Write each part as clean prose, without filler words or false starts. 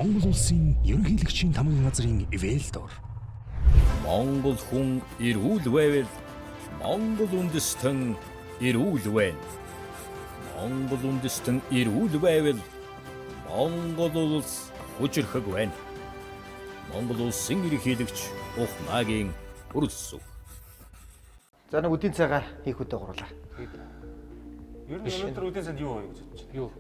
Монгол улсын ерөнхийлөгчийн тамгын газрын Велдор. Монгол хүн эрүүл байвал Монгол үндэстэн эрүүл байна. Монгол үндэстэн эрүүл байвал Монгол улс хүчирхэг байна. Монгол улсын ерөнхийлөгч Ухмаагийн хүрэлцүү. За, нэг үдийн цайгаа хийх үдэ гурлаа. Ер нь өнөөдөр үдийн санд юу вэ гэж бодож байна. Юу?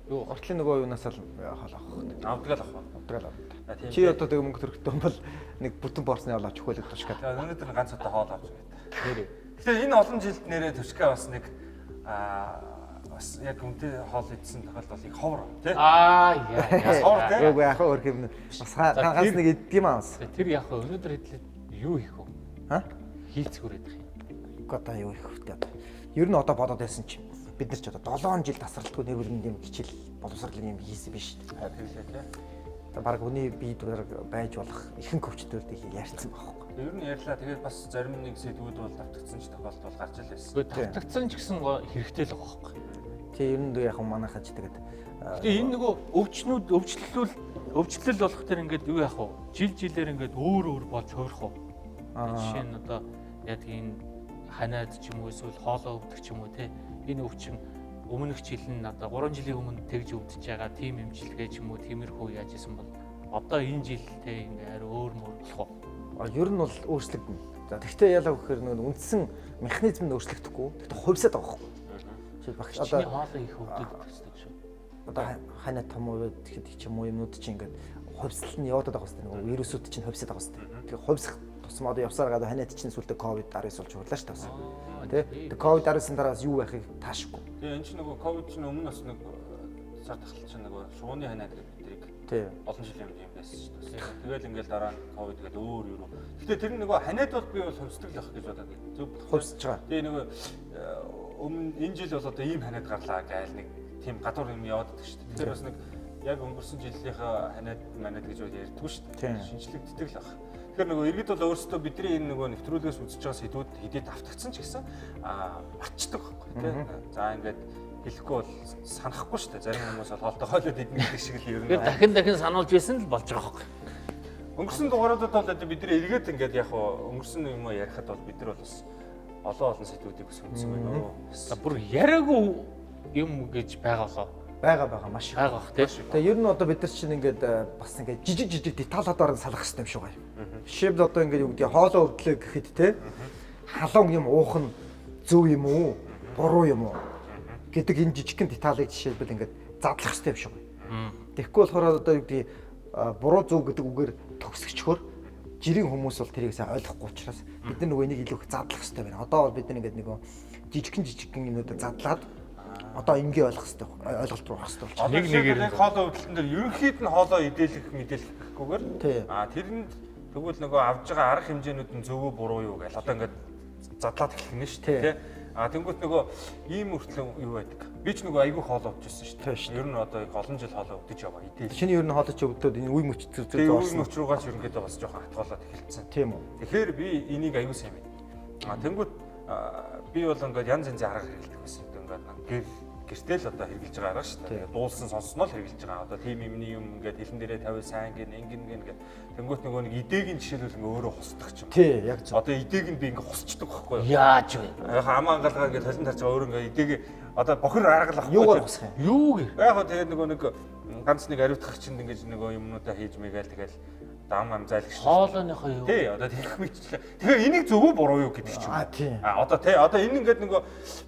Юу? Уртлын нөгөө юунаас л хоол авах хэрэгтэй. Авдаг л авах. Авдаг л авдаг. А, тийм Чи ээ. одоо тэг мөнгө төрөхтэй юм бол нэг бүтэн порцны хоол авч өгөөлөд тушгаад. Тэгээ өнөөдөр ганц удаа хоол авч өгöd. Нэрээ. Гэтэ энэ олон жилд нэрээ Тушка бас нэг бас яг үнэтэй хоол идсэн тохиолдол их ховор тий. Аа яа. Бас ховор тий. Үгүй яах вэ өөр юм. Бас ганц нэг иддэг юм аа бас. Тэр яг хөө өнөөдөр хэдлээ юу хийх вэ? Ха? Хийцгүүрээд их юм. Үгүй одоо юу их вэ одоо. Ер нь одоо бодоод байсан чинь бид нар ч одоо 7 жил тасралтгүй нэр бүлгэнд юм хичээл боловсролын юм хийсэн биш. Тэглээ тий. Одоо баг хүний биед баг байж болох ихэнх өвчтөлтийг ярьсан байхгүй. Ер нь ярьлаа. Тэгээд бас зарим нэг сэдвүүд бол давтагдсан ч тохиолдол гарч ил байсан. Үгүй, давтагдсан ч гэсэн хэрэгтэй л байгаа байхгүй. Тий, ер нь яг манайхаа ч тэгээд Гэтэ энэ нөгөө өвчнүүд өвчлөл өвчлөл болох тэр ингээд юу яах вэ? Жил жилээр ингээд өөр өөр болж хувирах уу? Жишээ нь одоо яадгийн ханиад ч юм уу эсвэл хоолоо өвдөх ч юм уу те, энэ өвчин өмнөх жил нь одоо 3 жилийн өмнө тэгж өвдөж байгаа тийм эмчилгээ ч юм уу тиймэрхүү яаж исэн бол одоо энэ жил те ингээ арай өөр мөр болох уу? Ер нь бол өөрчлөгдөнө. За, тэгтээ ялаа гэхээр нөгөө үндсэн механизм нь өөрчлөгдөхгүй. Тэгтээ хувьсаад байгаа байхгүй. Жишээл багш Одоо одоо хоолоо их өвдөд гэсэн шүү. Одоо ханаа том уу тэгэхэд ч юм уу юмнууд чинь ингээд хувьсалт нь яваад байгаа хэвээр нөгөө вирусууд чинь хувьсаад байгаа хэвээр. Тэгээ хувьсах тусам одоо явсаар гадаа ханиад чинь сүлдө ковид 19 болж хурлаа шүү дээ бас. Тэ? Тэгээ ковид 19-ын дараас юу байхыг таашгүй. Тэгээ энэ чинь нөгөө ковид чинь өмнө бас нэг сар тахал чинь нөгөө шууны ханиад гэдэг биднийг олон жилийн өмнө юм байсан шүү дээ. Тэгэл ингээл дараа нь ковид гэдэг өөр юу. Гэтэ тэр нөгөө ханиад бол би бол хувьсдаг л ах гэж бодоод зөв болох. Хувьсаж байгаа. Тэгээ нөгөө өмнө энэ жил бол одоо ийм ханиад гарлаа гайл нэг тийм гадуур юм яваад байдаг шүү дээ. Тэгэхээр бас нэг яг өнгөрсөн жилийнхээ ханиад манад гэж бол ярьдгүй шүү дээ. Шинжлэгддэг л ах. Тэгэхээр нөгөө иргэд бол өөрсдөө бидний энэ нөгөө нэвтрүүлгээс үзэж байгаа сэдвүүд хэдий давтагдсан ч гэсэн батчдаг байхгүй тий. За, ингээд хэлэхгүй бол санахгүй шүү дээ. Зарим хүмүүс бол хоолтой хойлоод идэнэ гэдэг шиг л ер нь. Тэгэхээр дахин дахин сануулж байсан л болж байгаа байхгүй. Өнгөрсөн дугааруудад бол одоо бид нар эргээд ингээд яг өнгөрсөн юм ярихад бол бид нар бол бас олон олон сэдвүүдийг бас хүндсэн байна уу. За, бүр яриаггүй юм гэж байгаа болоо. Байгаа, байгаа, маш их. Байгаа бах тий. Тэгээ ер нь одоо бид нар чинь ингээд бас ингээд жижиг жижиг деталуудаар нь салах хэрэгтэй юм шиг байна. Жишээлбэл одоо ингээд юу гэдэг хоолоо өвдлөө гэхэд те халуун юм уух нь зөв юм уу, буруу юм уу гэдэг энэ жижигхэн деталыг жишээлбэл ингээд задлах хэрэгтэй юм шиг байна. Тэгэхгүй болохоор одоо юу гэдэг буруу зөв гэдэг үгээр төгсгчхөр жирийн хүмүүс бол тэрийг сайн ойлгохгүй учраас бид нар нөгөө энийг илүү их задлах хэрэгтэй байна. Одоо бол бид нар ингээд нөгөө жижигхэн жижигхэн юмнуудаа задлаад одоо ингээ ойлгох хэрэгтэй, ойлголт руу орох хэрэгтэй болчих. Нэг нэгээр нь хоолой өвдлөлтөн дээр ерөнхийд нь хоолой идэлэх мэдээлэх гэхгүйгээр тэрэнд тэгвэл нөгөө авж байгаа арга хэмжээнүүд нь зөв үү буруу юу гэж одоо ингээд задлаад эхлэх нь шүү дээ тий. А тэнгуут нөгөө ийм өртлөн юу байдаг. Би ч нөгөө айгүй хоолой өвдөжсэн шүү дээ. Ер нь одоо олон жил хоолой өвдөж яваа идэл. Чиний ер нь хоолой чи өвдөд энэ үе мөч зүг зүг орсон. Үе мөч рүүгээ ч ерөнхийдөө бас жоохон хатгуулаад эхэлсэн. Тийм үү. Тэгэхээр би энийг айгүй сайн мэднэ. А тэнгуут би бол ингээд янз янзын арга хэрэглэдэг байсан. Ингээд гэр гэртэл л одоо хэрглэж байгаа арга шүү дээ. Дуулсан сонссноо л хэрглэж байгаа. Одоо тийм юмны юм ингээд хэлэн дээрээ тавиу сайн гин ингэн гин гэх. Тэнгүүт нөгөө нэг идээг нь жишээлбэл ингээ өөрөө хусдаг ч юм. Тий, яг зөв. Одоо идээг нь би ингээ хусчдаг байхгүй юу? Яаж вэ? Яг амаа ангалгаа ингээ толон тарж байгаа өөрөө ингээ идээг одоо бохир арга л ахгүй. Юугаар хусах юм? Юу гэх? Яг хоо тэгээд нөгөө нэг ганц нэг ариутгах чинь ингэж нөгөө юмнуудаа хийж мэгээл тэгэл дам ам зайлгш. Хоолойныхоо юу? Тий, одоо тэгэх мэтчлээ. Тэгэхээр энийг зөв үү буруу юу гэдэг чинь. Аа тий. А одоо тий, одоо энэ ингээд нөгөө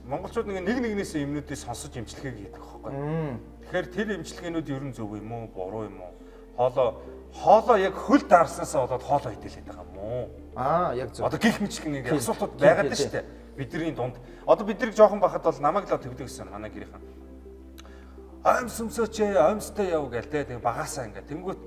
монголчууд нэг нэгнээс юмнуудыг сонсож имчилгээг хийдэг байхгүй. Тэгэхээр тэр имчилгээнүүд ер нь зөв юм уу, буруу юм уу? Хоолоо яг хөл даарснаасаа болоод хоолоо идэлээд байгаа юм уу? Аа, яг зөв. Одоо гих мэтчлэн ингээд асуултууд байгаад нь шүү дээ. Бидний дунд. Одоо бид нарыг жоохон бахад бол намайг л тэгдэг гэсэн манай гэрийнхэн. Оймсөмсөөч оймстой яв гээл те тэг багасаа ингээд тэнгүүт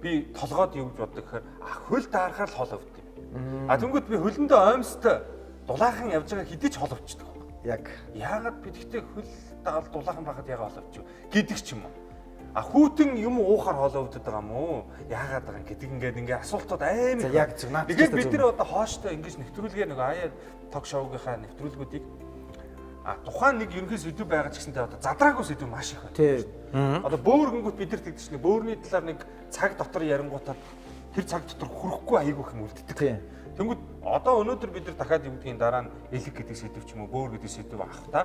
би толгойд юу гэж боддог гэхээр хөл даарахаар л хол өвд юм. А тэнгүүт би хөлөндөө оймстой дулаахан явж байгаа хэдий ч хол өвчдөг. Яг. Яагаад би тэгтээ хөл даал дулаахан байхад яагаад хол өвчих гэдэг ч юм уу. А хүүтэн юм уухаар хоолоо өвдөд байгаа юм уу? Яагаад байгаа гэдэг ингээд ингээ асуултууд амар. За, яг зөв. Наад Тэгэхээр бид нар одоо хооштой ингэж нэвтрүүлгээр нөгөө аяа ток шоугийнхаа нэвтрүүлгүүдийг А тухайн нэг ерөнхий сэдв байгаа ч гэсэнтэй одоо задраагүй сэдв маш их байна. Тий. Одоо бөөр гингүүт бид нар тэгдэг чинь бөөрний талаар нэг цаг дотор ярингуудаа тэр цаг дотор хүрэхгүй айгүйх юм үлддэг. Тий. Тэнгүүд одоо өнөөдөр бид нар дахиад юм гэдгийн дараа нь элэг гэдэг сэдв ч юм уу бөөр гэдэг сэдв авах та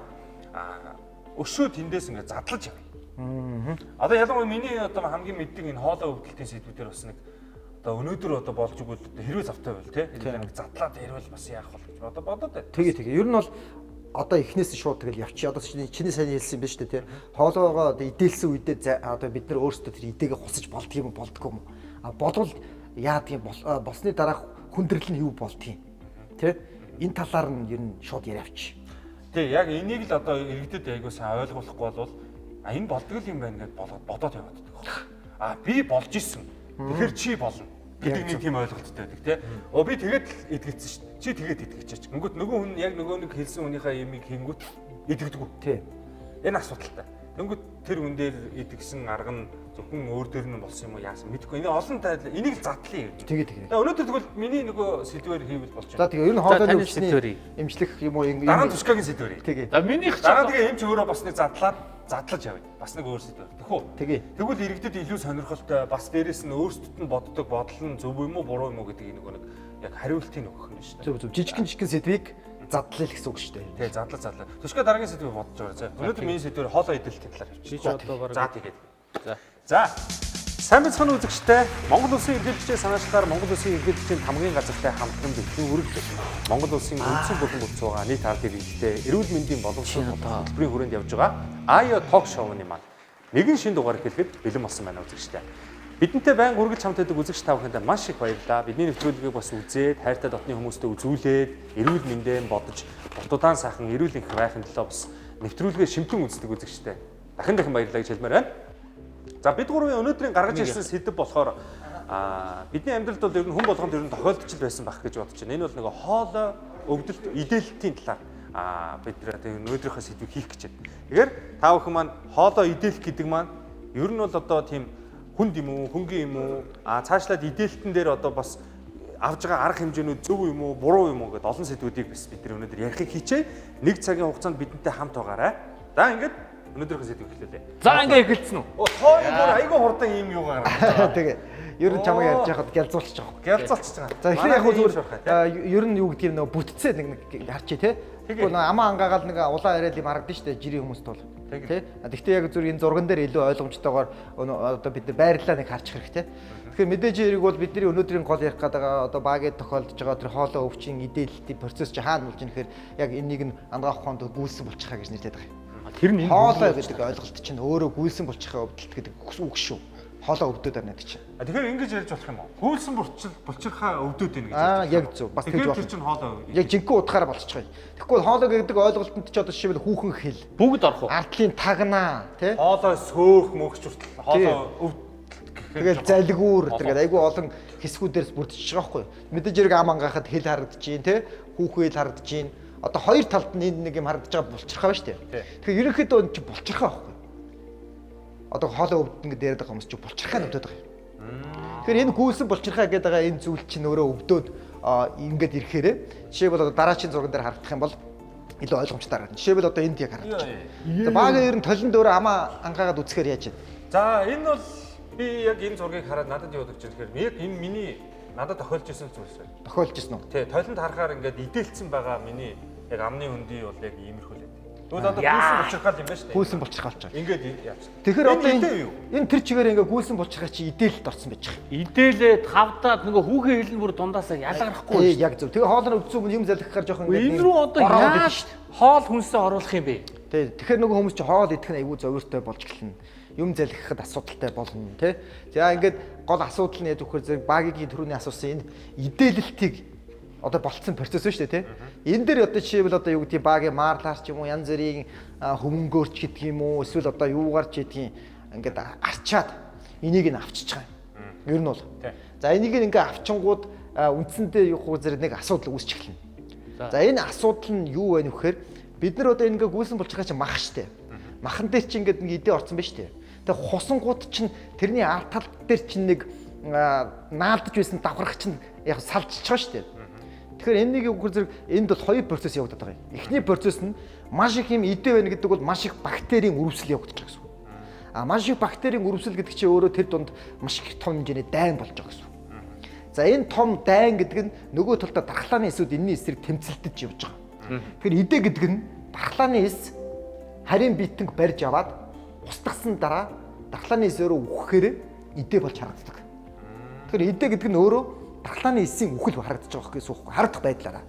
а өшөө тэндээс ингээд задлаж явна. Одоо ялангуяа миний одоо хамгийн мэддэг энэ хоолой өвдөлтийн сэдвүүдээр бас нэг одоо өнөөдөр одоо болж игэл хэрвээ завтай байвал тий нэг задлаад ярил бас яах вэ гэж одоо бодоод байна. Тэгээ тэгээ. Ер нь бол одоо эхнээс нь шууд тэгэл явчих. Одоо чиний сайн хэлсэн юм байна шүү дээ тий. Хоолоогоо одоо идэлсэн үедээ одоо бид нар өөрсдөө тэр идэгээ хусаж болдго юм уу болдгоо юм уу? А болвол яадаг юм болсны дараах хүндрэл нь юу болдгийг тий. Энэ талаар нь ер нь шууд яриавч. Тий яг энийг л одоо иргэдэд айгуу сайн ойлгуулахгүй болвол а энэ болдгол юм байна гэдээ болгоод бодоод яваад байдаг. А би болж исэн. Тэгэхээр чи болно гэдэг нэг тийм ойлголттой байдаг тий. Оо би тэгээд л итгэцсэн шүү дээ. Чи тэгээд итгэчихэж. Тэнгүүт нөгөө хүн яг нөгөө нэг хэлсэн хүнийхээ ямиг хийнгүүт итгэдэггүй. Тий. Энэ асуудалтай. Тэнгүүт тэр хүн дээр итгэсэн арга нь зөвхөн өөр дээр нь болсон юм уу яасан мэдэхгүй. Энэ олон тайлбар энийг л задлаа юм. Тэгээ тэгээ. Тэгээ өнөөдөр тэгвэл миний нөгөө сэдвээр хийвэл болж За байна. тэгээ ер нь хоолойны таны өвчний сэдвэрийг. эмчлэх юм уу Дараа нь тушкагийн сэдвээр. Тэгээ. За минийх ч Дараа нь тэгээ эмч өөрөө бас нэг задлаад задлаж явна. Бас нэг өөр сэдвээр. Тэхүү. Тэгээ. Тэгвэл иргэдэд илүү сонирхолтой бас дээрэс нь өөрсдөд нь боддог бодол нь зөв юм уу буруу юм уу гэдгийг нөгөө нэг яг хариултыг өгөх нь шүү дээ. Зөв зөв. Жижигхэн жижигхэн сэдвийг задлаа л гэсэн үг шүү дээ. Тэгээ задлаа задлаа. Тушка дараагийн сэдвийг бодож байгаа зэ. Өнөөдөр миний сэдвээр хоолой идэлтийн талаар чи явчих. ч одоо бараг За тэгээд. За. За. Сайн байцгаана үзэгчтэй. Монгол Улсын эрхийлэгчдийн санаачлалаар Монгол Улсын эрхийлэгчдийн тамгын газартай хамтран бэлтгэн үргэлжлэх. Монгол Улсын үндсэн бүхэн бүрдсэн байгаа нийт ард иргэдтэй эрүүл мэндийн боловсрол хөтөлбөрийн хүрээнд явж байгаа АЙО ток шоуны маань нэгэн шин дугаар эхлэхэд бэлэн болсон байна үзэгчтэй. Бидэнтэй байнга үргэлж хамт байдаг үзэгч та бүхэндээ маш их баярлалаа. Бидний нэвтрүүлгийг бас үзээд, хайртай дотны хүмүүстэй үзүүлээд, эрүүл мэндээ бодож, дутуудаан сайхан эрүүл энх байхын төлөө бас нэвтрүүлгээ шимтэн үздэг үзэгчтэй. Дахин дахин баярлалаа гэж хэлмээр байна. За бид гурвын өнөөдрийн гаргаж ирсэн сэдэв болохоор бидний амьдралд бол ер нь хүн болгонд ер нь тохиолдож л байсан байх гэж бодож байна. Энэ бол нөгөө хоолой өвдөлт идэлтийн талаар бид нар тэг өнөөдрийнхөө сэдвийг хийх гэж байна. Тэгэхээр та бүхэн маань хоолой идэлт гэдэг маань ер нь бол одоо тийм хүнд юм уу, хөнгөн юм уу? Цаашлаад идэлтэн дээр одоо бас авж байгаа арга хэмжээнүүд зөв юм уу, буруу юм уу гэдээ олон сэдвүүдийг бас бид нар өнөөдөр ярихыг хичээе. Нэг цагийн хугацаанд бидэнтэй хамт байгаарай. За ингээд өнөөдрийнхөө сэдвийг эхлүүлье. За ингээ эхэлсэн үү? Оо тооны бүр айгүй хурдан ийм юу гаргаж. Тэгээ. Ер нь чамайг ярьж байхад гялзуулчих жоох. Гялзуулчихж байгаа. За тэгэхээр яг хөө зүгээр ер нь юу гэдгийг нөгөө бүтцээ нэг нэг харчи те. Тэгэхгүй нөгөө амаа ангаагаал нэг улаан яриад юм харагдана шүү дээ жирийн хүмүүст бол. Тэ. Гэхдээ яг зүгээр энэ зурган дээр илүү ойлгомжтойгоор одоо бид нар байрлалаа нэг харчих хэрэгтэй. Тэгэхээр мэдээж хэрэг бол бидний өнөөдрийн гол ярих гэдэг одоо багийн тохиолдож байгаа тэр хоолой өвчин идэлтийн процесс чи хаана болж ийм гэхээр яг энэнийг нь ангаах ухаанд гүйсэн болчихаа гэж нэрлэдэг байгаа юм. Тэр нь энэ Хоолой гэдэг ойлголт чинь өөрөө гүйсэн болчихоо өвдөлт гэдэг үг шүү. Хоолой өвдөд байна гэдэг чинь. Тэгэхээр ингэж ярьж болох юм уу? Гүйлсэн булчир булчирхаа өвдөд байна гэж. Яг зөв. Бас тэгж Тэгэхээр болно. тэр чинь хоолой. Яг жинхэнэ утгаараа болчих юм. Тэгэхгүй хоолой гэдэг ойлголтод ч одоо жишээлбэл хүүхэн хэл, бүгд орох уу? ардлын тагнаа, тий? Хоолой сөөх мөхч хүртэл хоолой өвдөлт гэхээр Тэгэл залгиур тэр гэдэг айгүй олон хэсгүүдээс бүрдчихэж байгаа байхгүй юу? Мэдээж хэрэг ам ангаахад хэл харагдаж чинь, тий? Хүүхэн хэл харагдаж чинь. Одоо хоёр талд нь энэ нэг юм харагдаж байгаа булчирхаа байна шүү дээ. Тэгэхээр ерөнхийдөө энэ чинь булчирхаа байхгүй юу? Одоо хоолой өвдөн гэдэг яриад байгаа хүмүүс чинь булчирхаа нь өвдөд байгаа юм. Тэгэхээр энэ гүйсэн булчирхаа гэдэг байгаа энэ зүйл чинь өөрөө өвдөөд ингээд ирэхээрээ жишээлбэл одоо дараачийн зурган дээр харагдах юм бол илүү ойлгомжтой харагдана. Жишээлбэл одоо энд яг харагдаж байна. За бага ер нь толинд өөрөө амаа ангаагаад үзэхээр яаж вэ? За энэ бол би яг энэ зургийг хараад надад юу бодож байгаа гэхээр яг энэ миний надад тохиолж исэн зүйлс байна. Тохиолж исэн үү? Тий, толинд харахаар ингээд идэлцсэн байгаа миний яг амны хөндий бол яг иймэрхүү л байдаг. Тэгвэл одоо гүйсэн булчирхаа л юм байна шүү дээ. Гүйсэн булчирхаа болж байгаа. Ингээд яаж. Тэгэхээр одоо энэ юу? энэ тэр чигээр ингээ гүйсэн булчирхаа чи идэлт орсон байж байгаа. Идээлээ тавдаад нөгөө хүүхэн хэл нь бүр дундаасаа ялгархгүй Ээ яг зөв. Тэгээ хоолой өвдсөн юм залхихаар жоохон шүү. Энэ рүү одоо яаж хоол хүнсээ оруулах юм бэ? Тий. Тэгэхээр нөгөө хүмүүс чи хоол идэх нь айгүй зовиртой болж эхэлнэ. Юм залхихад асуудалтай болно тий. За ингээд гол асуудал нь яаж вөхөр зэрэг багийн түрүүний асуусан энэ идэлэлтийг одоо болцсон процесс шүү дээ тий. Энэ дээр одоо жишээлбэл одоо юу гэдгийг багийн маарлаар ч юм уу янз бүрийн хүмүүнгөөр ч гэдэг юм уу эсвэл одоо юугаар ч гэдгийг ингээд арчаад энийг нь авчиж байгаа юм. Ер нь бол. За энийг нь ингээ авчингууд үндсэндээ юу хөө зэрэг нэг асуудал үүсч эхэлнэ. За энэ асуудал нь юу вэ нөхөр бид нар одоо ингээ гүйсэн булчирхаа чинь мах штэ. Махан дээр чинь ингээд нэг идэ орсон байж штэ. Тэгээ хусангууд чинь тэрний ард тал дээр чинь нэг наалдаж байсан давхарх чинь яг салжчих байгаа штэ. Тэгэхээр энэ нэг юу гэхээр зэрэг энд бол хоёр процесс явагдаад байгаа юм. Эхний процесс нь маш их юм идэ байна гэдэг бол маш их бактерийн үрвсэл явагдаж байгаа гэсэн үг. А маш их бактерийн үрвсэл гэдэг чинь өөрөө тэр дунд маш их том хэмжээний дайн болж байгаа гэсэн үг. За энэ том дайн гэдэг нь нөгөө талдаа дархлааны эсүүд энэний эсрэг тэмцэлдэж явж байгаа. Тэгэхээр идэ гэдэг нь дархлааны эс харийн биетэнг барьж аваад устгасан дараа дархлааны эс өөрөө үхэхээр идэ болж харагддаг. Тэгэхээр идэ гэдэг нь өөрөө дархлааны эсийн үхэл харагдаж байгаа гэсэн үг харагдах байдлаараа.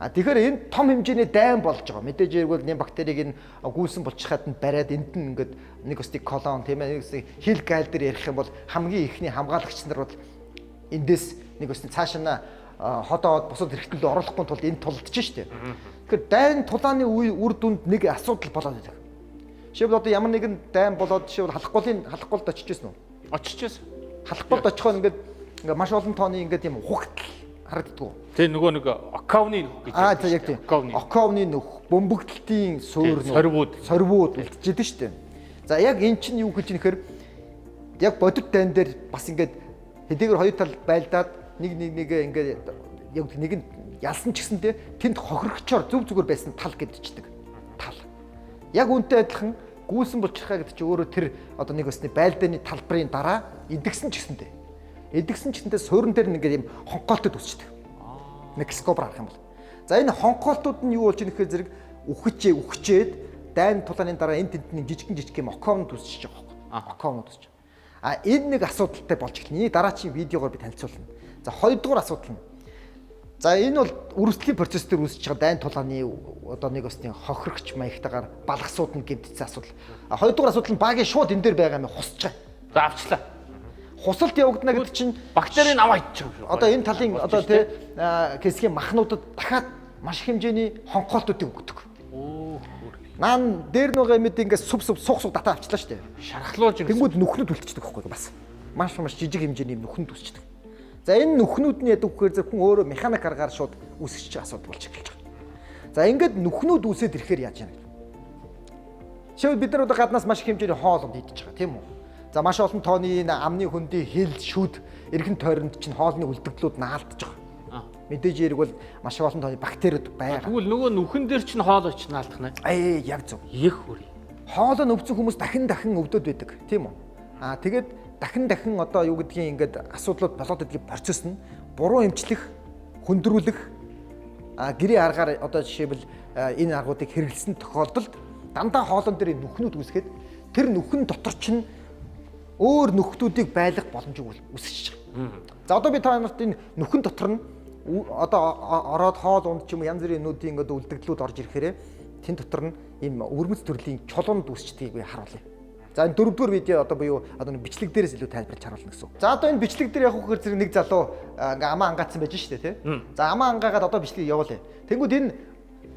А тэгэхээр энэ том хэмжээний дайн болж байгаа. Мэдээж хэрэг бол нэм бактерийг энэ гүйсэн булчирхайд нь бариад энд нь ингээд нэг өстийг колон тийм ээ нэг өстийг хил гайл дээр ярих юм бол хамгийн ихний хамгаалагч нар бол эндээс нэг өстийн цааш нь ходоод бусад хэрэгтлүүд оруулахгүй тулд энд тулдж штэ. Тэгэхээр дайн тулааны үе үр дүнд нэг асуудал болоод байдаг. Жишээлбэл одоо ямар нэгэн дайн болоод жишээлбэл халахгуйлд очиж байсан уу? Очиж байсан. Халахгуйлд очихоор ингээд маш олон тооны ингээд юм ухагтал харагддаг. Тэгээ нөгөө нэг окавны нүх гэж. Аа тийм яг тийм. Окавны нүх, бөмбөгдөлтийн суур нүх, сорвууд үлдчихэд шүү дээ. За яг эн чинь юу гэж нэхэр яг бодит дайн дээр бас ингээд хэдийгээр хоёр тал байлдаад нэг нэг нэгээ ингээд яг нэг нь ялсан ч гэсэнтэй тэнд хохирогчоор зүг зүгээр байсан тал гэдчихдэг. Тал. Яг үнтэй адилхан гүйсэн булчирхай гэдэг чинь өөрөө тэр одоо нэг өсний байлдааны талбарын дараа идэгсэн ч гэсэнтэй. Идэгсэн ч гэсэнтэй суурин дээр нэг юм хонхоолтод үсчдэг. Микроскопоор харах юм бол. За энэ хонхоолтууд нь юу болж ийм гэхээр зэрэг үхчээд дайн тулааны дараа энэ тэнд нэг жижигэн жижиг юм окоонууд үсчиж байгаа байхгүй. Окоонууд үсч. А энэ нэг асуудалтай болж эхэлнэ. Энийг дараачийн видеогоор би танилцуулна. За хоёрдугаар асуудал нь. За энэ бол үргэлжлэлийн процесс дээр үүсэж байгаа дайн тулааны одоо нэг өсний хохирогч маягтайгаар балгасууд нь гэмтсэн асуудал. А хоёрдугаар асуудал нь багийн шууд энэ дээр байгаа юм хусаж байгаа. За авчлаа. Хусалт явагдана гэдэг чинь бактерийг аваа идчих юм шиг. Одоо энэ талын одоо тий хэсгийн махнуудад дахиад маш их хэмжээний хонхоолтуудыг өгдөг. Наан дээр нөгөө мэд ингээд сүп сүп сух сух татаа авчлаа шүү дээ. Шархлуулж ингээд. Тэнгүүд нүхнүүд үлдчихдэг байхгүй бас. Маш маш жижиг хэмжээний нүхэнд үсчдэг. За энэ нүхнүүд нь яадаг вэхээр зөвхөн өөрөө механик аргаар шууд үүсгэж асуудал болж эхэлж байгаа. За ингээд нүхнүүд үүсээд ирэхээр яаж яана вэ? Жишээлбэл бид нар одоо гаднаас маш их хэмжээний хоол унд идэж байгаа тийм үү? За маш олон тооны энэ амны хөндийн хил шүд эргэн тойронд чинь хоолны үлдэгдлүүд наалдж байгаа. Мэдээж хэрэг бол маш олон тооны бактериуд байгаа. Тэгвэл нөгөө нүхэн дээр чинь хоол очиж наалдах нэ. Аа яг зөв. Их хүрээ. Хоолоо өвцөн хүмүүс дахин дахин өвдөд байдаг тийм үү? Аа тэгээд дахин дахин одоо юу гэдгийг ингээд асуудлууд болоод идэх процесс нь буруу эмчлэх, хөндрүүлэх, гэрээ аргаар одоо жишээлбэл энэ аргуудыг хэрэглэсэн тохиолдолд дандаа хоолон дээр нүхнүүд үүсгээд тэр нүхэн дотор чинь өөр нөхдүүдийг байлгах боломжийг үүсгэж байгаа. За одоо би та нарт энэ нүхэн дотор нь одоо ороод хоол унд ч юм уу янз бүрийн нүдийн ингээд үлдэгдлүүд орж ирэхээр тэн дотор нь ийм өвөрмөц төрлийн чулуунууд үүсчдгийг би харуулъя. За энэ дөрөвдүгээр видео одоо буюу одоо нэг бичлэг дээрээс илүү тайлбарлаж харуулна гэсэн үг. За одоо энэ бичлэг дээр яг үхээр зэрэг нэг залуу ингээ амаа ангаацсан байж штэ тий. За амаа ангаагаад одоо бичлэгийг явуулъя. Тэнгүүд энэ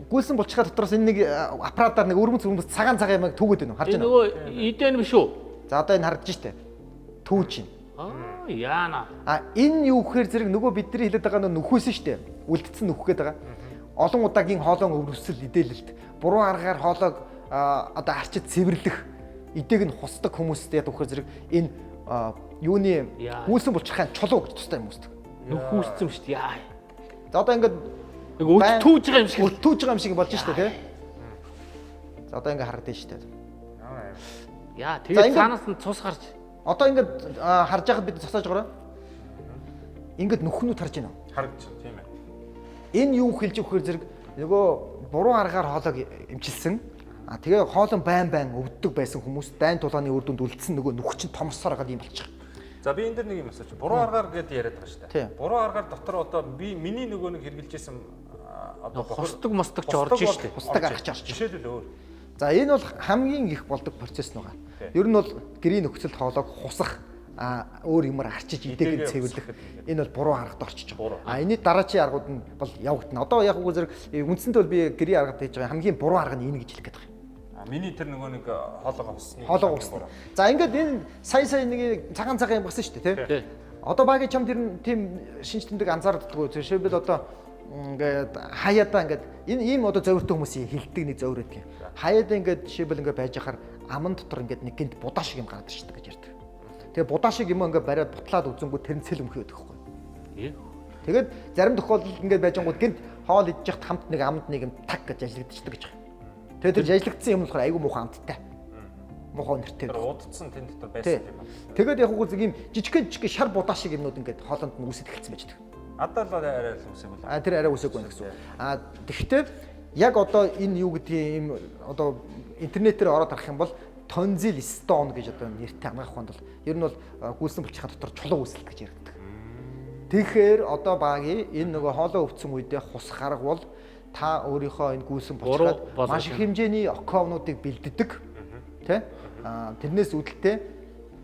гүйсэн булчирхай дотроос энэ нэг аппаратаар нэг өвөрмөц цагаан цагаан юм түүгээд байна уу? Харж байна уу? Нөгөө идэн биш үү? За одоо энэ харагдаж штэ. Түүж байна. Аа яана. А энэ юу гэхээр зэрэг нөгөө бидний хэлээд байгаа нөхөөс штэ. Үлдсэн нөхөх гээд байгаа. Олон удаагийн хоолоон өвөрсөл идээлэлт, буруу аргаар хоолойг одоо арчид цэвэрлэх идээг нь хусдаг хүмүүстэй яг гэхээр зэрэг энэ юуны гүйсэн булчирхайн чулуу гэж тустай юм үүсдэг. Нөх үүссэн шүү дээ. Яа. За одоо ингээд нэг өт түүж байгаа юм шиг өт түүж байгаа юм шиг болж штэ тий. За одоо ингээд харагдаж штэ. Яа тэгээд цаанаас нь цус гарч. Одоо ингээд харж байхад бид зогсоож байгаа. Ингээд нүхнүүд харж байна уу? Харагдаж байна тийм ээ. Энэ юу хэлж өгөхөр зэрэг нөгөө буруу аргаар хоолойг эмчилсэн. А тэгээ хоолон байн байн өвддөг байсан хүмүүс дайн тулааны үр дүнд үлдсэн нөгөө нүх чинь томссоор байгаа юм болчих. За би энэ дэр нэг юм асууч. Буруу аргаар гэдээ яриад байгаа шүү дээ. Буруу аргаар дотор одоо би миний нөгөө нэг хэрэгжилжсэн одоо хусдаг мостог ч орж штэ. Хусдаг аргач орж. Жишээлбэл өөр. За энэ бол хамгийн их болдог процесс нүга. Ер нь бол гэрийн нөхцөлд хоолойг хусах, өөр юмар арчиж идээг нь цэвэрлэх энэ бол буруу аргад орчиж байгаа. А энэний дараачийн аргууд нь бол явагдана. Одоо яг үгүй зэрэг үндсэндээ бол би гэрийн аргад хийж байгаа хамгийн буруу арга нь энэ гэж хэлэх гээд байгаа юм. Миний тэр нөгөө нэг хоолойгоо усны. Хоолойгоо усны. За ингээд энэ сая нэг цагаан цагаан юм гарсан шүү дээ, тий. Одоо багийн чам тэр тийм шинж тэмдэг анзаарддаггүй. Жишээлбэл одоо ингээд хаяадаа ингээд энэ ийм одоо зовиртой хүмүүсийн хилдэг нэг зовир байдаг. Хаяадаа ингээд жишээлбэл ингээд байж хахаар аман дотор ингээд нэг гинт будаа шиг юм гараад ирчихдэг гэж ярьдаг. Тэгээ будаа шиг юм ингээд бариад бутлаад үзэнгүү тэр нь цэл өмхий байдаг байхгүй. Тэгээд зарим тохиолдолд ингээд байж ангууд гинт хоол идэж яхад хамт нэг амд нэг юм таг гэж ажиллагдчихдаг гэж байгаа. Тэгээд тэр ажиллагдсан юм болохоор айгүй муухай амттай. Муухай үнэртэй. Тэр удцсан тэн дотор байсан юм байна. Тэгээд яг үгүй юм жижигхэн жижигхэн шар будаа шиг юмнууд ингээд хоолонд нь үүсэж эхэлсэн байж байгаа. Адаал арай л үсээгүй л. А тэр арай үсээгүй байна гэсэн үг. А тэгвэл яг одоо энэ юу гэдгийг юм одоо интернетээр ороод харах юм бол тонзил stone гэж одоо нэртэй анагаах ухаанд бол ер нь бол гүйсэн булчирхай дотор чулуу үүсэлт гэж яригддаг. Тэгэхээр одоо багийн энэ нөгөө хоолой өвцөн үедээ хус гарга бол та өөрийнхөө энэ гүйсэн булчирхайд маш их хэмжээний окоонуудыг бэлддэг. Тэ? Тэрнээс үүдэлтэй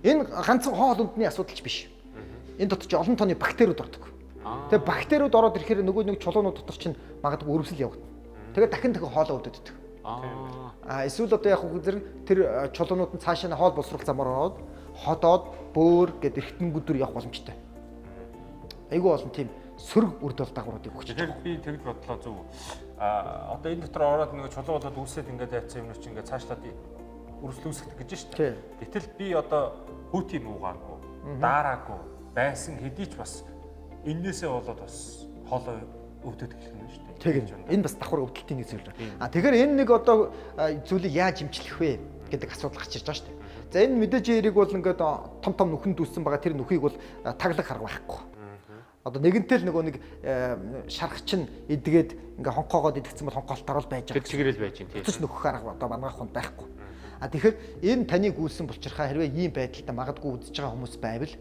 энэ ганцхан хоол ундны асуудал ч биш. Энэ дотор ч олон тооны бактериуд ордог. Тэгээ бактериуд ороод ирэхээр нөгөө нэг чулуунууд дотор чинь магадгүй өрөвсөл явагдана. Тэгээ дахин дахин хоолой өвдөд. Аа эсвэл одоо яг зэрэг тэр чулуунууд нь цаашаа хоол боловсруулах замаар ороод ходоод бөөр гэд эргэтнгүүдээр явах боломжтой. Айгүй олон тийм сөрөг үр дагавруудыг өгч байгаа. Тэгэхээр би тэгж бодлоо зөв. Аа одоо энэ дотор ороод нөгөө чулуу болоод үүсээд ингээд яатсан юмнууд чинь ингээд цаашлаад өрсөл үүсгдэг гэж шүү дээ. Гэтэл би одоо хүүт юм уугаагүй, даараагүй байсан хэдий ч бас эннээсээ болоод бас хоолой өвдөд эхлэх юм шүү дээ. Тийм. Энэ бас давхар өвдөлтийн нэг зүйл. А тэгэхээр энэ нэг одоо зүйлийг яаж эмчлэх вэ гэдэг асуудал гарч ирж байгаа шүү дээ. За энэ мэдээж хэрэг бол ингээд том том нүхэнд үүссэн байгаа тэр нүхийг бол таглах арга байхгүй. Одоо нэгэнтэл л нөгөө нэг шарх чинь эдгээд ингээ хонхоогоод идэгцэн бол хонхоолтоор л байж байгаа. Тэр чигээрэл байж байна тийм. Буцаж нөхөх арга одоо мангаах хүнд байхгүй. А тэгэхээр энэ таны гүйсэн булчирхай хэрвээ ийм байдалтай магадгүй үзэж байгаа хүмүүс байвал